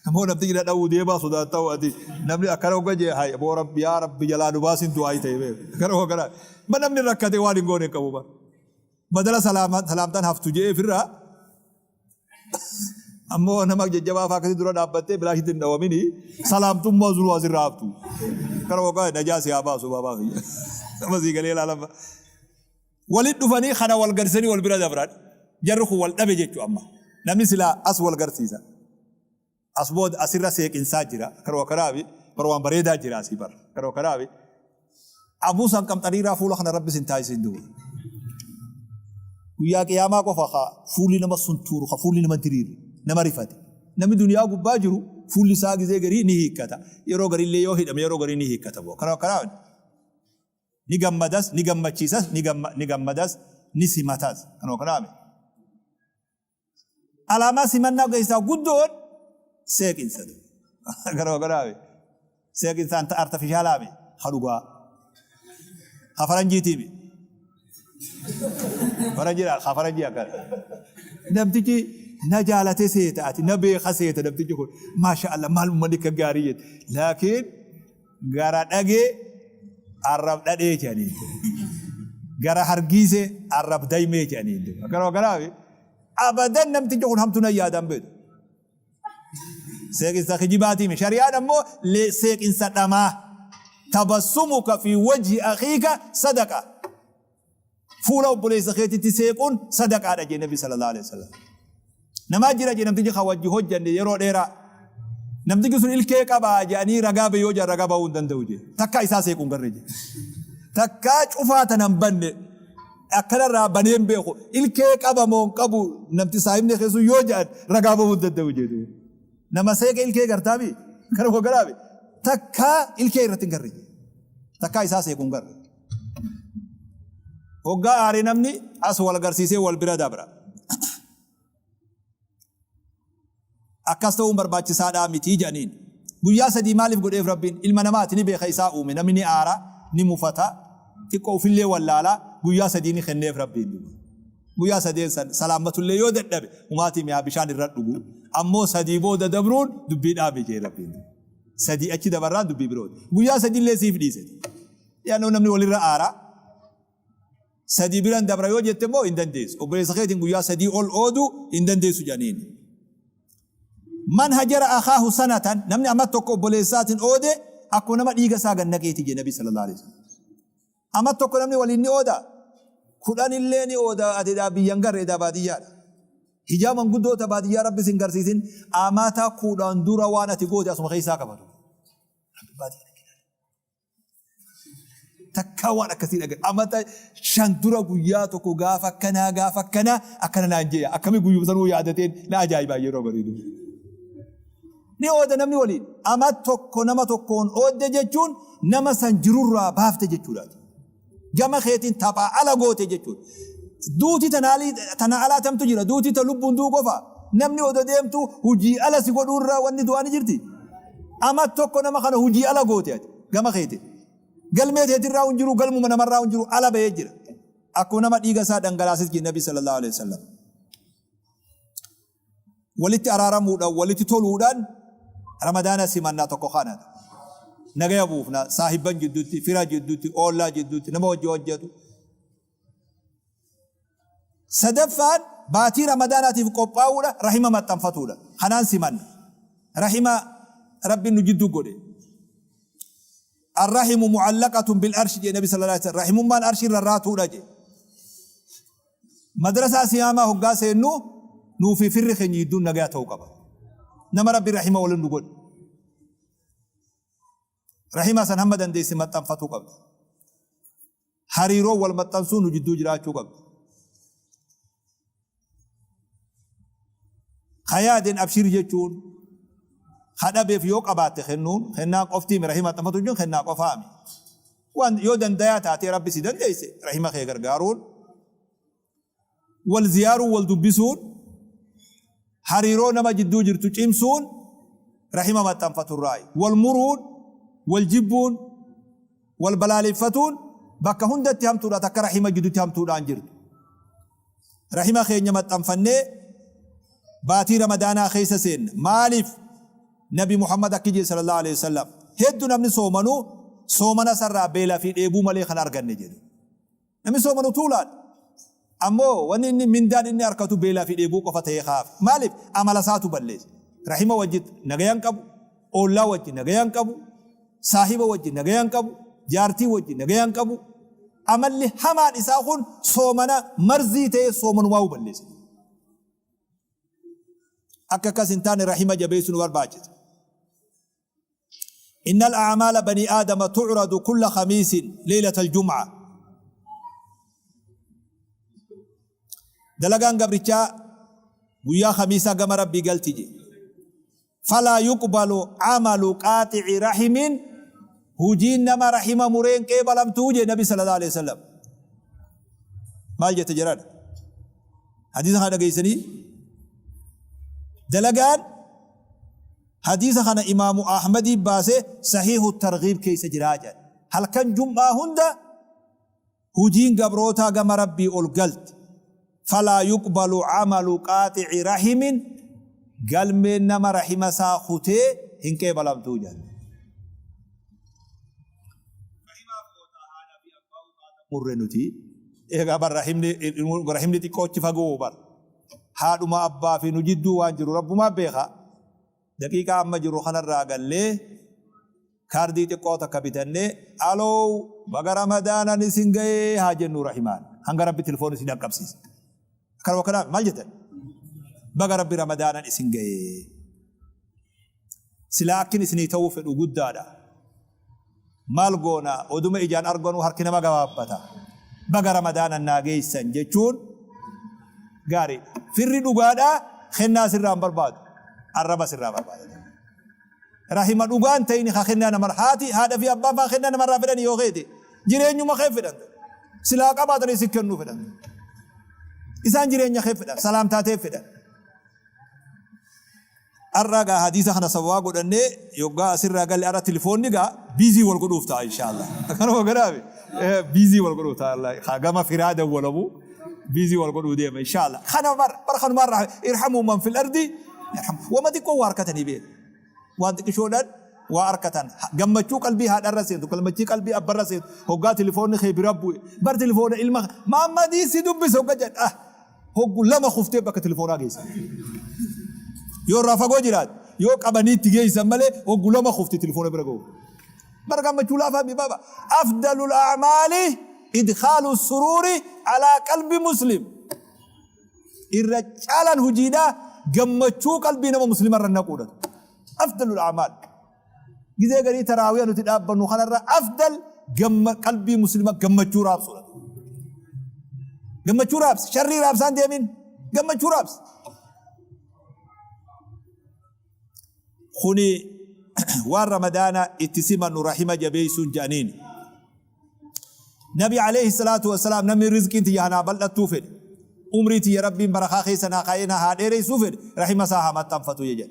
Ammoo namti jira dhawuu deemaa sodaattaa ati namni akkana hogga jee hay boo rabbi yaa rabbi jalaa nu baasin du'aa ta'e beeku. Akkana hoggana. Ma namni rakkate waan hin goone hin qabu bar. Badala salaamtaan haftu jee firraa Ammoo nama jajjabaa fa'aa akkasii dura dhaabbattee bilaashitti hin dhawamini salaamtummaa zuruu asirraa haftu. Kana waggaa najaa si haa baasu baabaa kiyya. Nama sii galee ilaalama. Walit dhufanii kana wal garsanii wal bira dabran. Jarri kun wal dhabe jechuu amma. Namni silaa as wal garsiisa. As booda asirra seeqinsaa jira. Karoo karaabi bar waan bareedaa jira asii bar. Karoo karaabi. Abuu san qamxariiraa fuula kana rabbi sin taasisin duuba. Guyyaa qiyaamaa qofa ka fuulli nama suntuuru ka fuulli nama diriiru nama rifate. Namni duniyaa gubbaa jiru fuulli isaa gizee garii ni hiikkata. Yeroo garillee yoo hidhame yeroo garii ni hiikkata. Karoo karaabi. Ni gammadas ni gammachiisas ni gammadas ni simatas. Karoo karaabi. Alaamaa simannaa keessaa guddoon seeqinsa. Garoo garaabe. Seeqinsaan ta artifishaalaa mi? Ha dhugaa. Ha faranjiitii mi? Faranjiidha ha faranjii akkana. Namtichi na jaalate seeta ati na beeka seeta namtichi kun. Maasha Allah maal uummanni akka gaarii jette. Laakiin gara dhagee arrab dhadhee jedhanii. Gara hargiisee arrab daymee jedhanii. Garoo garaabe. Abadan namtichi kun hamtu nan yaadaan beeku. Seeqinsa kijibaatiimi. Shari'aan ammoo seeqinsa dhamaa. Tabassumuka fi wajhi akhiika sadaqa. Fuula obboleessa keetitti seequun sadaqaadha jee Nabi sallallahu alaihi wasallam. Namaa jira jee namtichi kan wajji hojjanne yeroo dheeraa. Namtichi sun ilkee qabaa jedhanii ragaa bahi yoo jedhan ragaa bahuu hin danda'u jee. Takkaa isaa seequun garre jee. Takkaa cufaa tanan banne akkanarraa banee hin beeku. Ilkee qaba moo hin qabu namti saahibni kee sun yoo jedhan ragaa bahuu hin danda'u jee. Nama seeqe ilkee gartaabi kana garaabi. Takkaa ilkee irratti hin garre jee. Takkaa isaa seequun garre. Hoggaa aare namni as wal garsiisee wal bira dabra. Akkas ta'uun barbaachisaadhaa miti jedhaniin. Guyyaa 3 maaliif godheef Rabbiin? Ilma namaati ni beeka isaa uume namni ni aara, ni mufata, xiqqoo ufillee wallaala, guyyaa 3 ni kenneef Rabbiin duuba. Guyyaa sadeen san salaammatullee yoo dadhabe humaatii mi'aa bishaan irra dhugu. Ammoo 3 booda dabruun dubbii dhaabi jee Rabbiin duuba. 3 achi dabarraan dubbii birooti. Guyyaa 3 illee siif dhiise. Yaannoo namni walirra aara. 3 biran dabra yoo jette immoo hin dandeessu. Obboleessa keetiin guyyaa 3 ol oodu hin dandeessu jedhaniin. Man hajara akhaahu sanatan, namni amma tokko obboleessaatiin oode akkuma nama dhiiga isaa gad naqeeti jedhe Nabi sallallahu alaihi wasallam. Amma tokko namni waliin ni ooda? 10 illee ni ooda, ati edaa biyyan garre, edaa baadiyyaadha. Hijaa manguddoota baadiyyaa Rabbi sin garsiisin, amata 10 dura waan ati goote asuma keessaa qabatu. Rabbi baadiyyaa. Takkaa waan akkasii dhagaye. Amata 5 dura guyyaa tokko gaafa akkanaa gaafa akkanaa akkana naan jeeya. Akkami guyyuma sanuu yaadateen na ajaa'ibaa yeroo bareedu. Ni ooda namni waliin. Ama tokko nama tokkoon oodde jechuun nama san jirurraa baafte jechuudha. Gama keetiin taphaa ala goote jechuudha. Duuti tana alaa tamtu jira. Duuti ta lubbuun du'u qofa. Namni odoo deemtu hujii ala si godhuurraa wanni du'aa ni jirti. Ama tokko nama kana hujii ala goote ati gama keetiin. Galmee teetirraa hin jiru, galmuma namarraa hin jiru, ala bahee jira. Akkuma nama dhiiga isaa dhangalaases jedhe Nabi sallallahu alaihi wasallam. Walitti araaramuudhaan, walitti toluudhaan Ramadaana simannaa tokko kanadha. Nagaya buufna saahibban jidduutti, fira jidduutti, oollaa jidduutti, nama wajji hojjetu. Sadaffaan baatii Ramadaanaatiif qophaa'uudha, rahima maxxanfatuudha. Kanaan simanna. Rahima Rabbiin nu jidduu godhe. Arrahimu mu'allaqatun bil arshi jedhe Nabi sallallahu alaihi wasallam. Rahimummaan arshii rarraatuudha jedhe. Madrasaa Siyaamaa hoggaa seennu nuu fi firri keenya jidduun nagaya ta'uu qaba. Nama Rabbi rahima waliin nu godhe. Rahima san hamma dandeesse maxxanfatuu qabda. Hariiroo wal maxxansuu nu jidduu jiraachuu qabdi. Ka yaadeen abshir jechuun, ka dhabeef yoo qabaatte kennuun, kennaan qoftiimi rahima maxxanfatuu jechuun kennaa qofaami. Waan yoo dandayaa taatee Rabbi si dandeesse rahima kee gargaaruun, wal ziyaaruun, wal dubbisuun, hariiroo nama jidduu jirtu cimsuun rahima maxxanfaturraayi. Wal muruun, wal jibbuun, wal balaaleffatuun bakka hundatti hamtuudha, takka rahima jiddutti hamtuudhaan jirtu. Rahima keenya maxxanfannee baatii Ramadaanaa keessa seenna. Maaliif? Nabi Muhammad akki jedhe sallallahu alaihi wasallam, heddu namni soomanu soomana sarraa beela fi dheebuu malee kan arganne jedhe. Namni soomanu tuulaadha. Ammoo wanni inni mindaan inni arkatu beelaa fi dheebuu qofa ta'ee kaafa. Maaliif? Amala isaatu balleessa. Rahima wajji nagayan qabu, oollaa wajji nagayan qabu, saahiba wajji nagayan qabu, jaartii wajji nagayan qabu. Amalli hamaan isaa kun soomana marzii ta'ee soomanumaa'uu balleessa. Akka akkas hin taane rahima jabeessuu nu barbaachisa. Innal a'maala banii aadama tu'radu kulla khamiisin leeylatal jum'a. Dalagaan gabrichaa guyyaa khamiisaa gama Rabbii galti je. Falaa yuqbalu amalu qaaxi'i rahimin, hujiin nama rahima mureen qeebalamtuu je Nabi sallallahu alaihi wasallam. Maal jette jedhan? Hadiisa kana dhageessanii dalagaan Hadiisa kana Imaamu Ahmadii baase, Sahiihu Targhiib keessa jira jedhan. Halkan Jum'aa hunda hujiin gabrootaa gama Rabbii ol galti. Falaa yuqbalu amalu qaaxi'i rahimin, galmeen nama rahima isaa kutee hin qeebalamtu jedhan. Murre nuti eegaa bar rahimni rahimni xiqqoochi fagoo bar. Haadhuma abbaa fi nu jidduu waan jiru Rabbumaa beeka. Daqiiqaa amma jirru kanarraa gallee kaardii xiqqoo takka bitannee aloow baga Ramadaanan isin ga'ee haa jennu rahimaan. Hanga Rabbi telefoon isin dhaqqabsiise. Akkanuma kanaaf maal jettan? Baga Rabbi Ramadaanan isin ga'ee. Silaa akkin isinii ta'uu fedhu guddaadha. Maal goona oduma ijaan arganuu harki nama gabaabbata. Baga Ramadaanan naa geessan jechuun gaariidha. Firri dhugaadhaa kennaa sirraa hin barbaadu. Arraba sirraa barbaada. Rahima dhugaan ta'ini ka kennaa namarra haati haadha fi abbaan faa kennaa namarraa fedhani yoo keete jireenyuma kee fedhan. Silaa qabaatanii si kennuu fedhan. Isaan jireenya kee fedhan, salaamtaa tee fedhan. Arra gaa hadiisa kana sababaa godhannee yoggaa asirraa galle arra tilifoonni gaa biizii wal godhuuf ta'a inshaallah. Akkanuma godhaame biizii wal godhuuf ta'a Allah. Haa gama firaa dawwalamu biizii wal godhuu deema inshaallah. Kana bar bar kanumaa irraa irhamuu man fil ardi yarhamu. Wama xiqqoo waa harkatanii beeku. Waan xiqqishoodhaan waa arkatan. Gammachuu qalbii haadharra seentu, gammachii qalbii abbarra seentu. Hoggaa tilifoonni kee bira bu'e. Bar tilifoona ilma Maammadii si dubbise hogga jedha. Hoggu lama kuftee bakka tilifoonaa geessan. Yoo irraa fagoo jiraate, yoo qabanii itti geessan malee hoggu lama kufti tilifoona bira ga'u. Bar gammachuu laafaa mi baba. Afdalul a'maali idkhaalu suruuri alaa qalbi muslim. Irra caalaan hojiidhaa gammachuu qalbii nama muslimarra naquudha. Afdalul a'maal. Gizee garii taraawiya nuti dhaabbannu kanarra afdal gamma qalbii muslima gammachuu raabsuudha. Gammachuu raabsi. Sharrii raabsaan deemin. Gammachuu raabsi. Kuni waan Ramadaana itti simannu rahima jabeessuun jedhaniini. Nabi alayhi salaatu wassalaam namni rizqiin tiyya hanaa bal'attuu fedhe, umrii tiyya Rabbiin barakaa keessa naa kaayee na haa dheereessuu fedhe, rahima isaa haa maxxanfatu jedhe.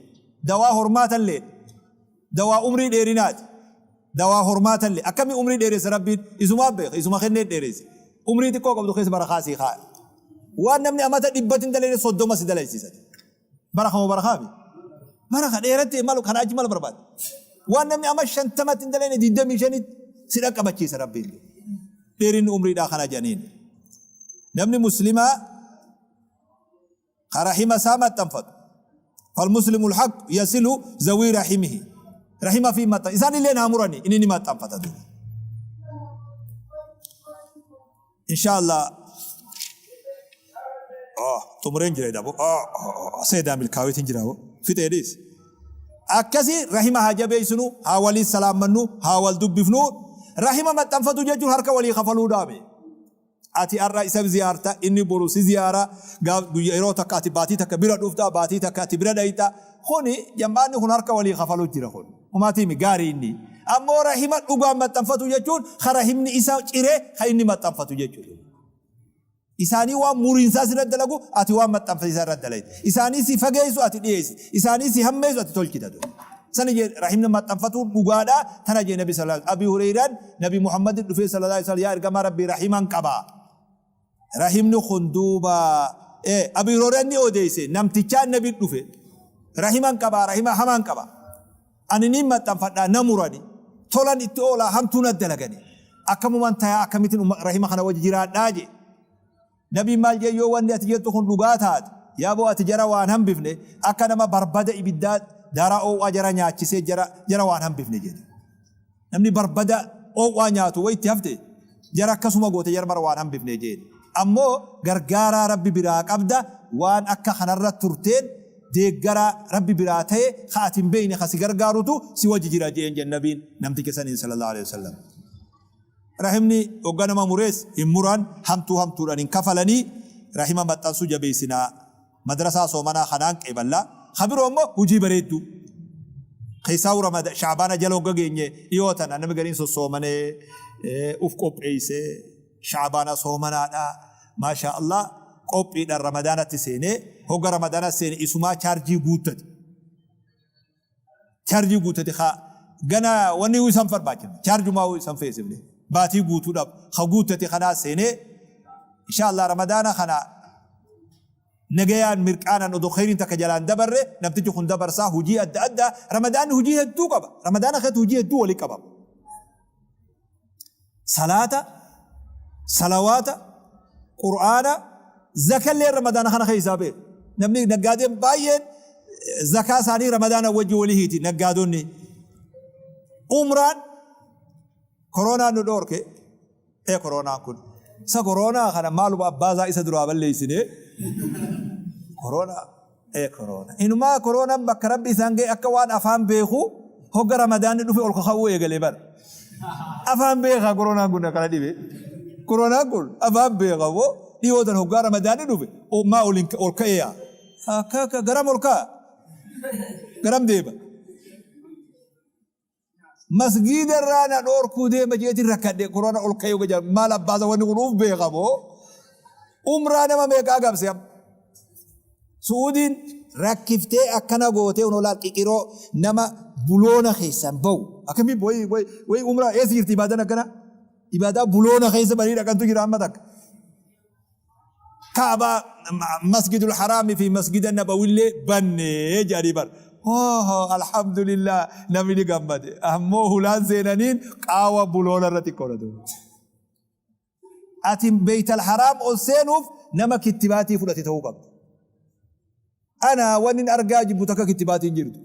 Dawaa hormaatallee, dawaa umrii dheerinaati. Dawaa hormaatallee akkamii umrii dheeressa Rabbiin isumaa beeka, isuma kennee dheeresse. Umrii xiqqoo qabdu keessa barakaa sii kaaya. Waan namni amata dhibbatti hin dalayne 30 si dalaysiisa. Baraka moo barakaa mi? Baraka dheeratte maal kana achi maal barbaadda? Waan namni amma 50tti hin dalayne 25tti si dhaqqabachiisa Rabbiin. Dheerinni umriidhaa kana jedhaniin. Namni muslimaa ka rahima isaa maxxanfatu. Falmuslimu alhaq yasilu zawii rahimihi. Rahima fi maxxan isaan illee naa murani inni ni maxxanfata duuba. Inshallah oh, xumureen jira dabo oh, oh, seedaa milkaaweetiin jira bo fixee dhiis. Akkasi rahima haa jabeessinu, haa walii salaammannu, haa wal dubbifnu. Rahima maxxanfatu jechuun harka walii kafaluu dhaame. Ati har'a isa ziyaarta, inni boru si ziyaara, gaaf guyya yeroo takka ati baatii takka bira dhufta, baatii takka ati bira dhayxa. Kuni jam'aanni kun harka walii kafaluu jira kun. Humaatiimi gaarii inni. Ammoo rahima dhugaan maxxanfatu jechuun ka rahimni isa cire ka inni maxxanfatu jechuudha. Isaanii waan muriinsaa sirra dalagu ati waan maxxanfasiisaa irra dalayta. Isaanii si fageessu ati dhiyeessita. Isaanii si hammeessu ati tolchita. Sani jee rahimni maxxanfatuun dhugaadha. Tana jee Nabi sallallahu alaihi Abi Hureyraan Nabi Muhammad dhufee sallallahu alaihi wasallam yaa ergamaa Rabbii rahiman qaba. Rahimni kun duuba Abi Hureyraan ni odeesse namtichaan Nabi dhufe. Rahiman qaba rahima hamaan qaba. Ani niin maxxanfadha na murani. Tolan itti oolaa hamtuu na dalagani. Akkamuman tayaa akkamitin rahima kana wajji jiraadhaa jee. Nabiin maal jee yoo wanni ati jettu kun dhugaa taate yaaboo ati jara waan hambifne akka nama barbada ibiddaa daaraa oow'aa jara nyaachisee jara jara waan hambifne jedhe. Namni barbada oow'aa nyaatu wayi itti hafte jara akkasuma goote jara mara waan hambifne jeen. Ammoo gargaaraa Rabbi biraa qabda waan akka kanarra turteen deeggaraa Rabbi biraa ta'e ka ati hin beekne ka si gargaarutu si wajji jira jeen jedhe Nabiin namticha saniin sallallahu alaihi wasallam. Rahimni hogga nama murees hin muran, hamtuu hamtuudhaan hin kafalanii, rahima maxxansuu jabeessinaa. Madrasaa soomanaa kanaan qeeballa. Ka biroo immoo hujii bareedduu. Keessaahuu Ramada Sha'baana jala hogga geenye dhiyoo tana namni gariin sossoomanee uf qopheessee Sha'baana soomanaadha. Maashaa Allah qophiidhaan Ramadaanatti seenee hogga Ramadaanatti seene isumaa chaarjii guuttate. Charjii guutate ka gana wanni isan barbaachifne charjumaa isan feesifne baatii guutuudhaaf ka guutate kanaa seenee insha Allah Ramadaana kana nagayaan mirqaanan odoo kheyriin takka jalaan dabarre namtichi kun dabarsaa hujii adda addaa Ramadaanni hujii hedduu qaba. Ramadaana keessatti hujii hedduu walii qaba. Salaata, salawaata, Qur'aana, zakallee Ramadaana kana keessaa beeku. Namni naggaadeen baay'een zakaa isaanii Ramadaana wajji walii hiiti naggaadonni. Umraan koronaan nu dhoorke. Ee koronaan kun. Isa koronaa kana maaluma abbaa isaa isa duraa balleessine. Koronaa. Ee koroona. Inumaa koroonaan bakka Rabbi isaan ga'e akka waan afaan beeku hogga Ramadaanni dhufe ol kaka'uu eegale bar. Afaan beekaa koronaan kun akkana dhibe. Koronaan kun afaan beeka moo dhiyoo tan hoggaa Ramadaanni dhufe maa ol ol ka'ee yaa. Akka akka garam ol ka'a. Garam deema. Masgiida irraa na dhoorkuu deema jeetiin rakkadhe. Qur'aana ol ka'ee jedha. Maal abbaasa wanni kun uf beeka moo? Umraa nama meeqaa gabse amma? Su'uudiin rakkiftee akkana gootee unoo laal qiqiroo nama buloona keessan ba'u. Akkamii wayi wayi wayi umraa eessa jirti ibaadaan akkana? Ibaadaa buloona keessa banii dhaqantu jira amma takka. Kaabaa masgidul haraami fi masgida nabawillee banne jedhanii bar. Hoo alhamdulillah namni ni gammade. Ammoo hulaan seenaniin qaawa buloona irra xiqqoodha. Ati beeytal haraam ol seenuuf nama kittibaatii fudhate ta'uu qabda. Ana wanni argaa jibbu takka kittibaatiin jirtu.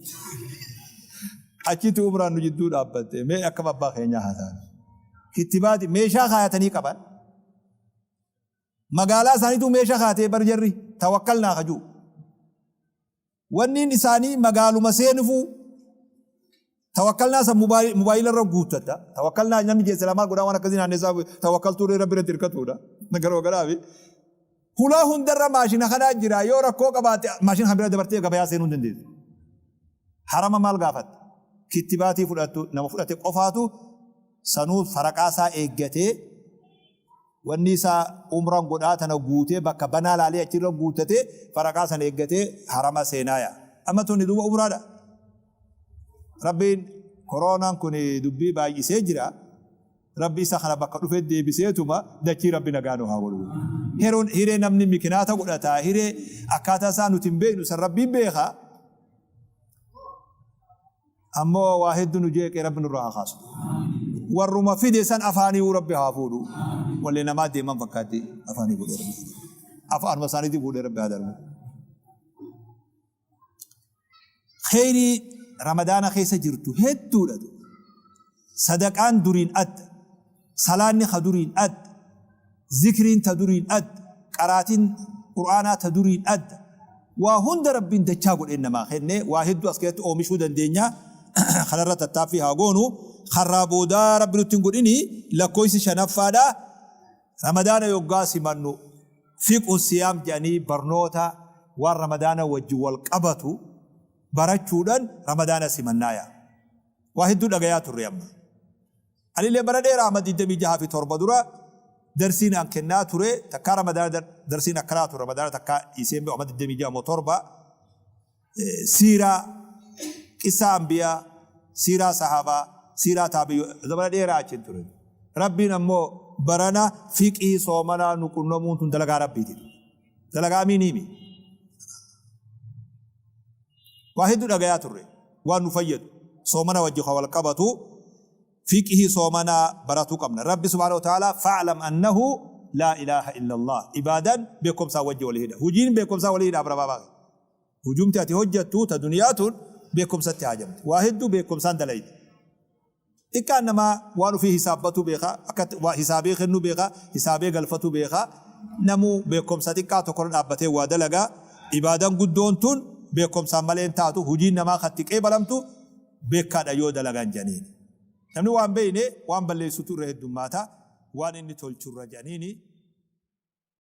Achitti umraan nu jidduu dhaabbatte mee akkam abbaa keenyaa haa taanu. Kittibaatii meeshaa kaayatanii qaban. Magaalaa isaaniitu meeshaa kaatee bar jarri tawakkalnaa kajuu. Wanniin isaanii magaaluma seenufuu tawakkalnaa san mobaayila irra guuttatta. Tawakkalnaa namni jeessa lamaa godhaa waan akkasii naannessaa tawakkaltuu irra biratti hirkatuudha. Garuu garaafi. Hulaa hundarra maashina kanaa jira yoo rakkoo qabaatte maashina kan bira dabartee gabayaa seenuu hin dandeessu. Harama maal gaafatta? Kittibaatii fudhattu nama fudhate qofaatu sanuu faraqaa isaa eeggatee Wanni isaa umran godhaa tana guutee bakka banaa laalee achirra guuttatee faraqaa san eeggatee harama seenaaya. Amma tuni duuba umraadha. Rabbiin koroonaan kun dubbii baay'isee jira. Rabbi isa kana bakka dhufee deebiseetuma dachii Rabbi nagaa nu haa godhu. Heroon hiree namni mikinaata godhata hiree akkaataa isaa nuti hin beeknu san Rabbiin beeka. Ammoo waa heddu nu jeeqee Rabbi nurraa haa kaasu. Warruma fide san afaaniiwuu Rabbi haa fuudhu. Wallee namaa deeman fakkaatti afaanii fuudhee Rabbi. Afaanuma isaaniitii fuudhee Rabbi haa darbu. Kheyrii Ramadaana keessa jirtu hedduudha. Sadaqaan duriin adda. Salaanni ka duriin adda. Zikriin ta duriin adda. Qaraatiin Qur'aanaa ta duriin adda. Waa hunda Rabbiin dachaa godhee namaa kenne. Waa hedduu as keessatti oomishuu dandeenya. Kanarra tattaaffii haa goonu. Karraa boodaa Rabbi nutti hin godhini. Lakkoofsi shanaffaadha. Ramadaana yoggaa simannu fiqhu siyaam jedhanii barnoota waan Ramadaana wajjin wal qabatu barachuudhaan Ramadaana simannaaya. Waa hedduu dhagayaa turre amma. Anillee bara dheeraa amma 26 fi 7 dura darsiin an kennaa ture takkaa Ramadaana darsiin akkanaa ture Ramadaana takkaa dhiisee hin beeku amma 26 moo 7 siiraa qissaa anbiyaa siiraa sahaabaa siiraa taabiyyoo zamana dheeraa achiin ture. Rabbiin ammoo barana fiqhii soomanaa nu qunnamuun tun dalagaa Rabbiiti. Dalagaa miiniimi. Waa hedduu dhagayaa turre. Waan nu fayyadu. Soomana wajji ka wal qabatu fiqhii soomanaa baratuu qabna. Rabbi subhaanahu wa ta'aalaa fa'lam annahu laa ilaaha illallah. Ibaadaan beekumsaa wajji wal hidha. Hujiin beekumsaa wal hidha abra baabaa. Hujumti ati hojjattu ta duniyaa tun beekumsatti haajamti. Waa hedduu beekumsaan dalaydi. Xiqqaan namaa waan ufii hisaabbatuu beeka, akka waa hisaabee kennuu beeka, hisaabee galfatuu beeka. Namuu beekkomsa xiqqaa tokkorra dhaabbatee waa dalaga. Ibaadan guddoon tun beekkomsaan malee hin taatu. Hujiin namaa ka itti qeebalamtu beekkaadha yoo dalagan jedhaniini. Namni waa hin beeyne waan balleessutu irra heddummaata waan inni tolchurra jedhaniini.